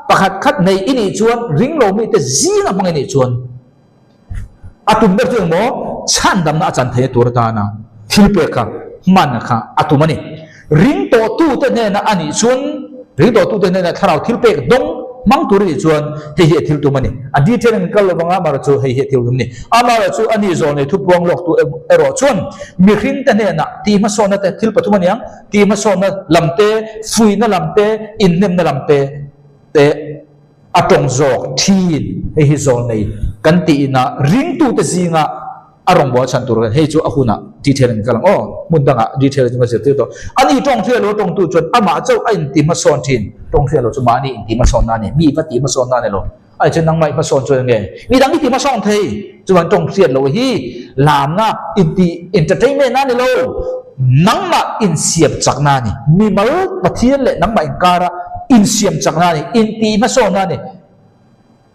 pakhat khat nei i nih chuan ring lo mite zinga hmang i nih chuan a tum ber chu engmaw chhandamna a chan theihna tur atana thil pek kha hman kha a tum a ni. Ring tawhtu. tute hnena a nih chuan, ring tawhtute hnena thlarau thilpek dawng hmang tur a nih chuan hei hi a thil tum a ni. A detail in kal lovang a, amaherawhchu hei hi a thil tum a ni. Amaherawhchu a ni zawlnei thupuang lawktu erawh chuan mihringte hnenah tihhmasawnna te thil pathum a ni ang, tihhmasawnna lam te, fuihna lam te, inhnemna lam te te a tawng zawk thin. Hei hi zawlnei kan tih inah ringtute zinga a rawngbâwl chhan tur hian hei chu a hunah detail in kal ang aw, hmun dangah detail chu ka zirtir tawh. Ani tawng hriat lo tawngtu chuan amah chauh a inti hmasawn thin, tawng hriat lo chu mahni inti hmasawnna a ni, mi va ti hmasawnna a ni lo. Ani chuan nangmah i hmasawn chuan enge mi dang i ti hmasawn thei, chuan tawng hriat lo hi lamna inti entertainment a ni lo, nangmah insiam chakna a ni, mimal Pathian leh nangmah inkara insiam chakna a ni, inti hmasawnna a ni.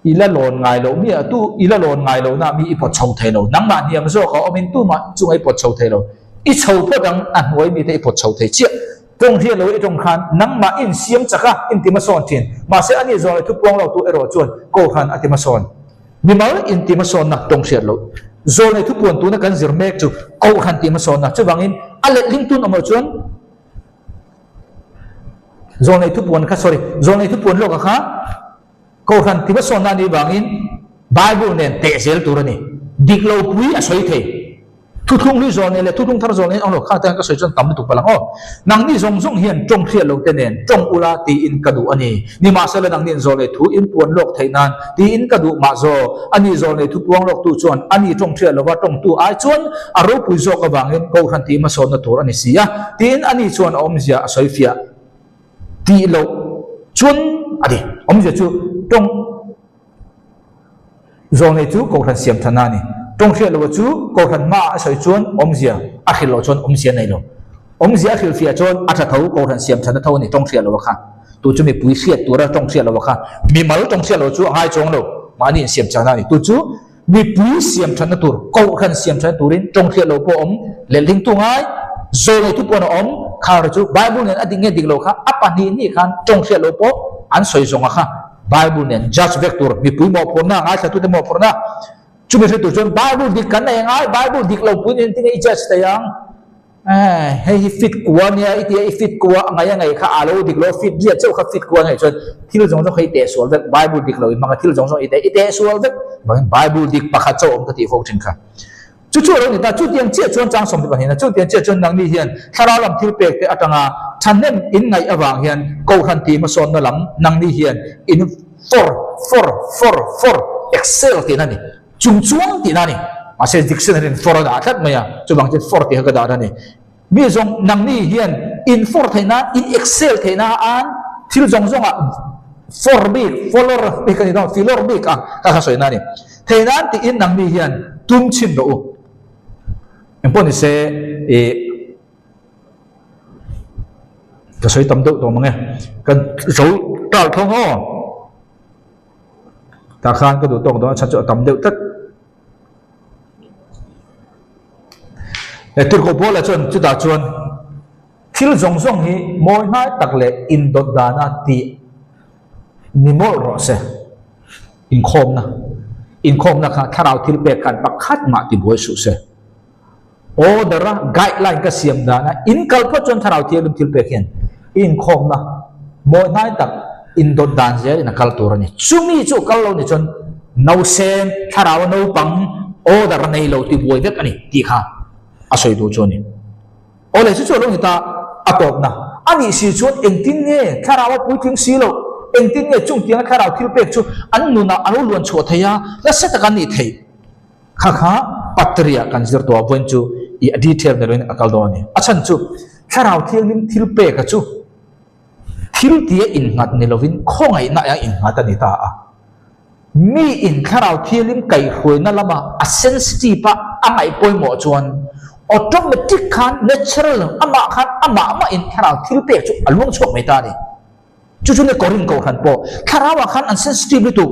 I la lawn ngai loh mi a tu i la lawn ngai loh na mi i pawt chho thei lo. Nangmah hniam zawk a awmin tumah chunga i pawt chho thei lo. I chho phawt ang a hnuai mite i pawt chho thei chiah. Tawng hriat lo i tawng khan nangmah i insiam chak a, inti hmasawn thin. Mahse ani zawng leh thupuang lo tu erawh chuan Kohhran a ti hmasawn. Mimal inti hmasawnna tawng hriat loh. Zawl leh thupuan tuna kan zir mek chu Kohhran ti hmasawnna. Chuvangin a letling tun awm loh chuan Zawl leh thupuan kha sorry zawl leh thupuan lawka kha Kohhran ti hmasawnna a nih vangin Bible nen teh zel tur a ni. Dik lo pui a sawi thei. Thuthlung hlui zawl nen leh thuthlung thar zawl nen ang lo kha te ka sawi chuan tam lutuk palh ang aw. Nangni zawng zawng hian tawng hriat lo te nen tawng ula tiin ka duh a ni. Nimahsela nangni in zawl nei thu in puan lawk theih nan tiin ka duh mah zaw. Ani zawl nei thu puang lawktu chuan ani tawng hriat lova tawngtu ai chuan a ropui zawk avangin Kohhran ti hmasawnna tur a ni si a tiin ani chuan a awmzia a sawi fiah. Tih loh chuan a ni. Awmzia chu tawng zawnei chu Kohhran siam than a ni. Tawng hriat loh chu Kohhran hmaah a sawi chuan awmzia a hrilh loh chuan awmzia nei lo. Awmzia a hrilh fiah chuan a tha tho, Kohhran siam than a tho a ni tawng hriat loh a kha. Tu chu mipui hriat tura tawng hriat loh a kha. Mimal tawng hriat loh chu a ngai chuang lo, mahni insiam than a ni. Tu chu Mipui siam thatna tur, Kohhran siam thatna turin tawng hriat lo pawh a awm, lehlingtu ngai, zawlneitu pawh an awm, khar chu Bible nen a dik nge dik lo kha a pahnih hnih khan tawng hriat lo pawh an sawi zawnga kha Bible nen judge vek tur, mipui mawhphurhna, ngaithlatute mawhphurhna, chumi hre tur chuan Bible dik kan nei angai, Bible dik lo pui nen tinge i judge thei ang? Hei hi fit kua nia i tia i fit kua a ngaih a ngaih kha a lo dik lo fit riat chauh kha fit kua ngaih chuan thil zawng zawng kha i teh sual vek Bible dik lo i hmang a thil zawng zawng i teh i teh sual vek vangin Bible dik pakhat chauh awm ka tih fo thin kha chu chu a lo ni ta chutiang chiah chuan chang sawm te pahnihna chutiang chiah chuan nangni hian thlarau lam thil pek te atanga thahnem in ngaih avang hian Kohhran tih hmasawnna lam nangni hian in for for for for excel tihna a ni. Chung chuang tihna a ni. Mahse dictionary in for a dah tlat mai a, chuvang chuan for tih kha ka dah a ni. Mi zawng nangni hian in for theihna, in excel theihna an thil zawng zawngah for bik, follower bik a ni dawn, filawr bik a ka kha sawina a ni. Theihna tiin nangni hian tum chhin rawh u. Engpawh ni se ih ka sawi tam deuh tawh mang e. Kan zo tal thawng aw. Tah khan ka duh tawk dawn a chhan chu a tam deuh tlat. He Tirhkoh Paula chuan chutah chuan thil zawng zawng hi mawi hnai tak leh indawt dana tih ni mawlh rawh se. Inkhawmna, inkhawmna kha thlarau thil pek khan pakhat mah ti buai suh se. Order a guideline ka siam dana in kal phawt chuan thlarau thianghlim thil pek hian i inkhawmna mawi hnai tak indawt dan zel in a kal tur a ni. Chumi chu kal lo ni chuan nausen thlarau a naupang order nei lo ti buai vek a ni tih kha a sawi duh chu a ni. Awle chu chu a lo ni ta a tawpna a nih si chuan engtin nge thlarau a puitling si loh, engtin nge chungtianga thlarau thil pek chu an nunah a lo luan chhuah thei a, nasa tak an nih theih. Kha kha Patria kan zir tawh a vawiin chu i a detail ni loin a kal dawn a ni. A chhan chu Thlarau Thianghlim thil peka chu thil tia innghat ni lovin khawngaihna a innghat a ni ta a. Mi in Thlarau Thianghlim kaihhruaina lama a sensitive a a ngaih pawimawh chuan automatic khan natural amah khan amah mah in Thlarau thil pek chu a luang chhuak mai ta a ni. Chu chu ni Korin Kohhran pawh thlarauah khan an sensitive lutuk.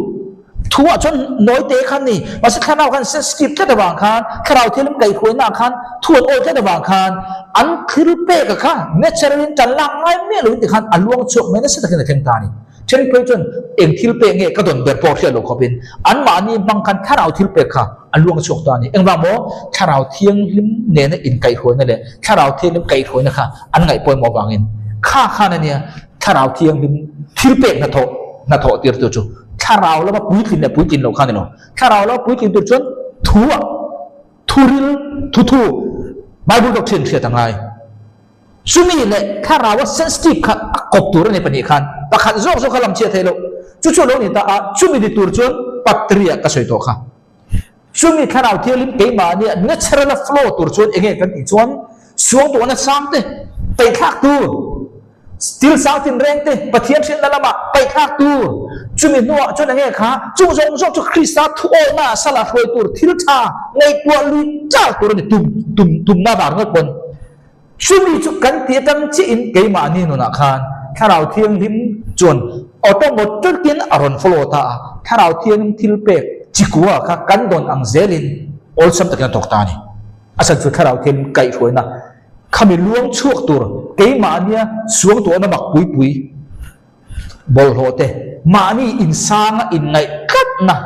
Thuah chuan nawi te khan ni, mahse thlarau khan sensitive tlat avang khan, thlarau thianghlim kaihhruainaah khan thu an awi tlat avang khan an thil peka kha natural in tan lak ngai miah loin tikhan a luang chhuak mai nasa takin a thleng ta a ni. Then phei chuan eng thil pek nge ka dawn ber pawh hriat loh khawpin anmahni hmang khan thlarau thil pek kha a luang chhuak ta a ni. Engvang maw? Thlarau thianghlim nena inkaihhruaina leh thlarau thianghlim kaihhruaina kha an ngaih pawimawh avangin. Kha khan a nia Thlarau Thianghlim thilpek hnathawh hnathawh tirtu chu. Thlarau lama puitlin leh puitlin loh kha a ni lo. Thlarau lama puitlin tur chuan thu ah thuril thuthu Bible doctrine hriat a ngai. Chumi leh Thlarau a sensitive kha a kawp tur a ni pahnih khan pakhat zawk zawk kha lam chhiat theih loh. Chu chu a lo ni ta a, chumi ni tur chuan patria ka sawi tawh kha. Chumi Thlarau Thianghlim keimahnia natural a flow tur chuan enge kan tih chuan suangtuahna sang te paihthlak tur, thil sang tinreng te Pathian hriatna lamah paihthlak tur, chumi hnuah chuan enge kha chung zawng zawng chu Krista thuawlna sala hruai tur thil tha ngaihtuah lui char tur a ni tum tum tumna vang ngawt pawn. Chumi chu kan ti atang chiahin keimahni nunah khan Thlarau Thianghlim chuan automatic-in a rawn follow ta a, Thlarau Thianghlim thil pek chikua kha kan dawn ang zelin awlsam takin a thawk ta a ni. A chhan chu Thlarau Thianghlim kaihhruaina khami luang chhuak tur keimahnia suangtuahna mak pui pui bawlhhlawh te mahni insanga inngaih tlatna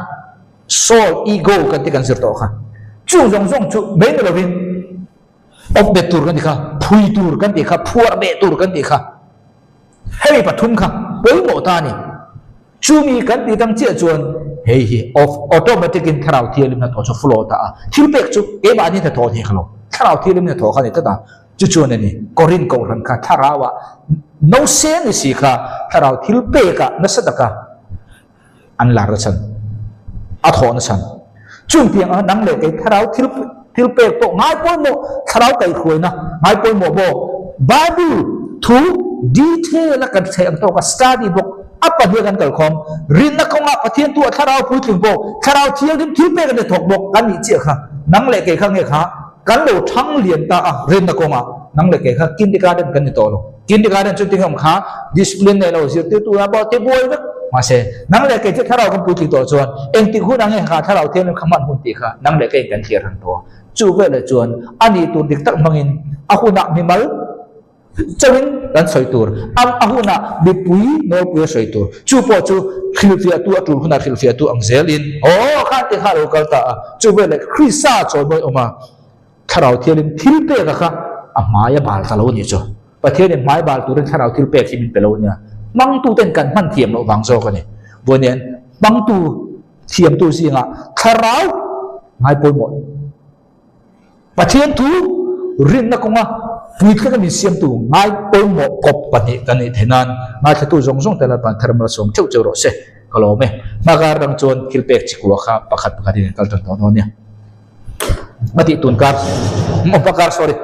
soul, ego kan ti kan zir tawh kha chung zawng zawng chu mai ni lovin, Awp bet tur kan ti kha, phui tur kan ti kha, phuar beh tur kan ti kha. Hemi pathum kha pawimawh ta a ni. Chumi kan tih dang chiah chuan hei hi off automatic in thlarau thianghlim hnathawh chu flow ta a. Thil pek chu keimahni hnathawh ni kha lo. Thlarau thianghlim hnathawh kha a ni tlat a. Chu chuan a ni Korin kohhran kha thlarau ah no sen ni si kha thlarau thil pek ah nasa taka an lar na chhan, a thawh na chhan. Chung tiang anga nang leh kei thlarau thil thil pek pawh ngai pawimawh, thlarau kaihhruaina ngai pawimawh bawk, Bible thu detail a kan theih ang tawk a study bawk, a pahnih a kan kalkhawm, rinna kawngah Pathian tu a thlarau puitling bawk, thlarau thianghlim thil pek an ni thawk bawk kan nih chiah kha nang leh kei kha nge kha kan lo thang lian ta a rinna kawngah nang leh kei kha kindergarten kan ni tawh lo. Kindergarten chu tingawm kha discipline nei lo zirtirtu ah pawh ti buai vek. Mahse, nang leh kei chu thlarau kan puitling tawh chuan engtik hun ang nge kha thlarau thianghlim kha hman hun tih kha nang leh keiin kan thlir han tawh a. Chu veleh chuan a nih tur dik tak hmangin a hunah mimal chauhin kan sawi tur, a hunah mipui nawlpui a sawi tur. Chu pawh chu hrilhfiahtu a tul hunah hrilhfiahtu ang zelin aw khan ti kha a lo kal ta a. Chu veleh Krista chawimawi awm a. Thlarau thialin thil pek a kha a hmai a bal ta lo a nih chu. Pathianin hmai bal turin thlarau thil pek hi min pe lo a nia. Hmangtuten kan hman thiam loh vang zawk a ni. Vawiin hmangtu thiamtu zingah thlarau ngai pawimawh. Pathian thu rinna kawnga puitlinga min siamtu ngai pawimawh kawp pahnih kan nih theih nan ngaithlatu zawng zawng te Lalpan thar malsawm theuh cheu rawh se. Ka lawm e. Hmakar dang chuan thil pek chikua kha pakhat pakhatin an kal tan tawh dawn a nia. A tih tun kar, hma kar sorry.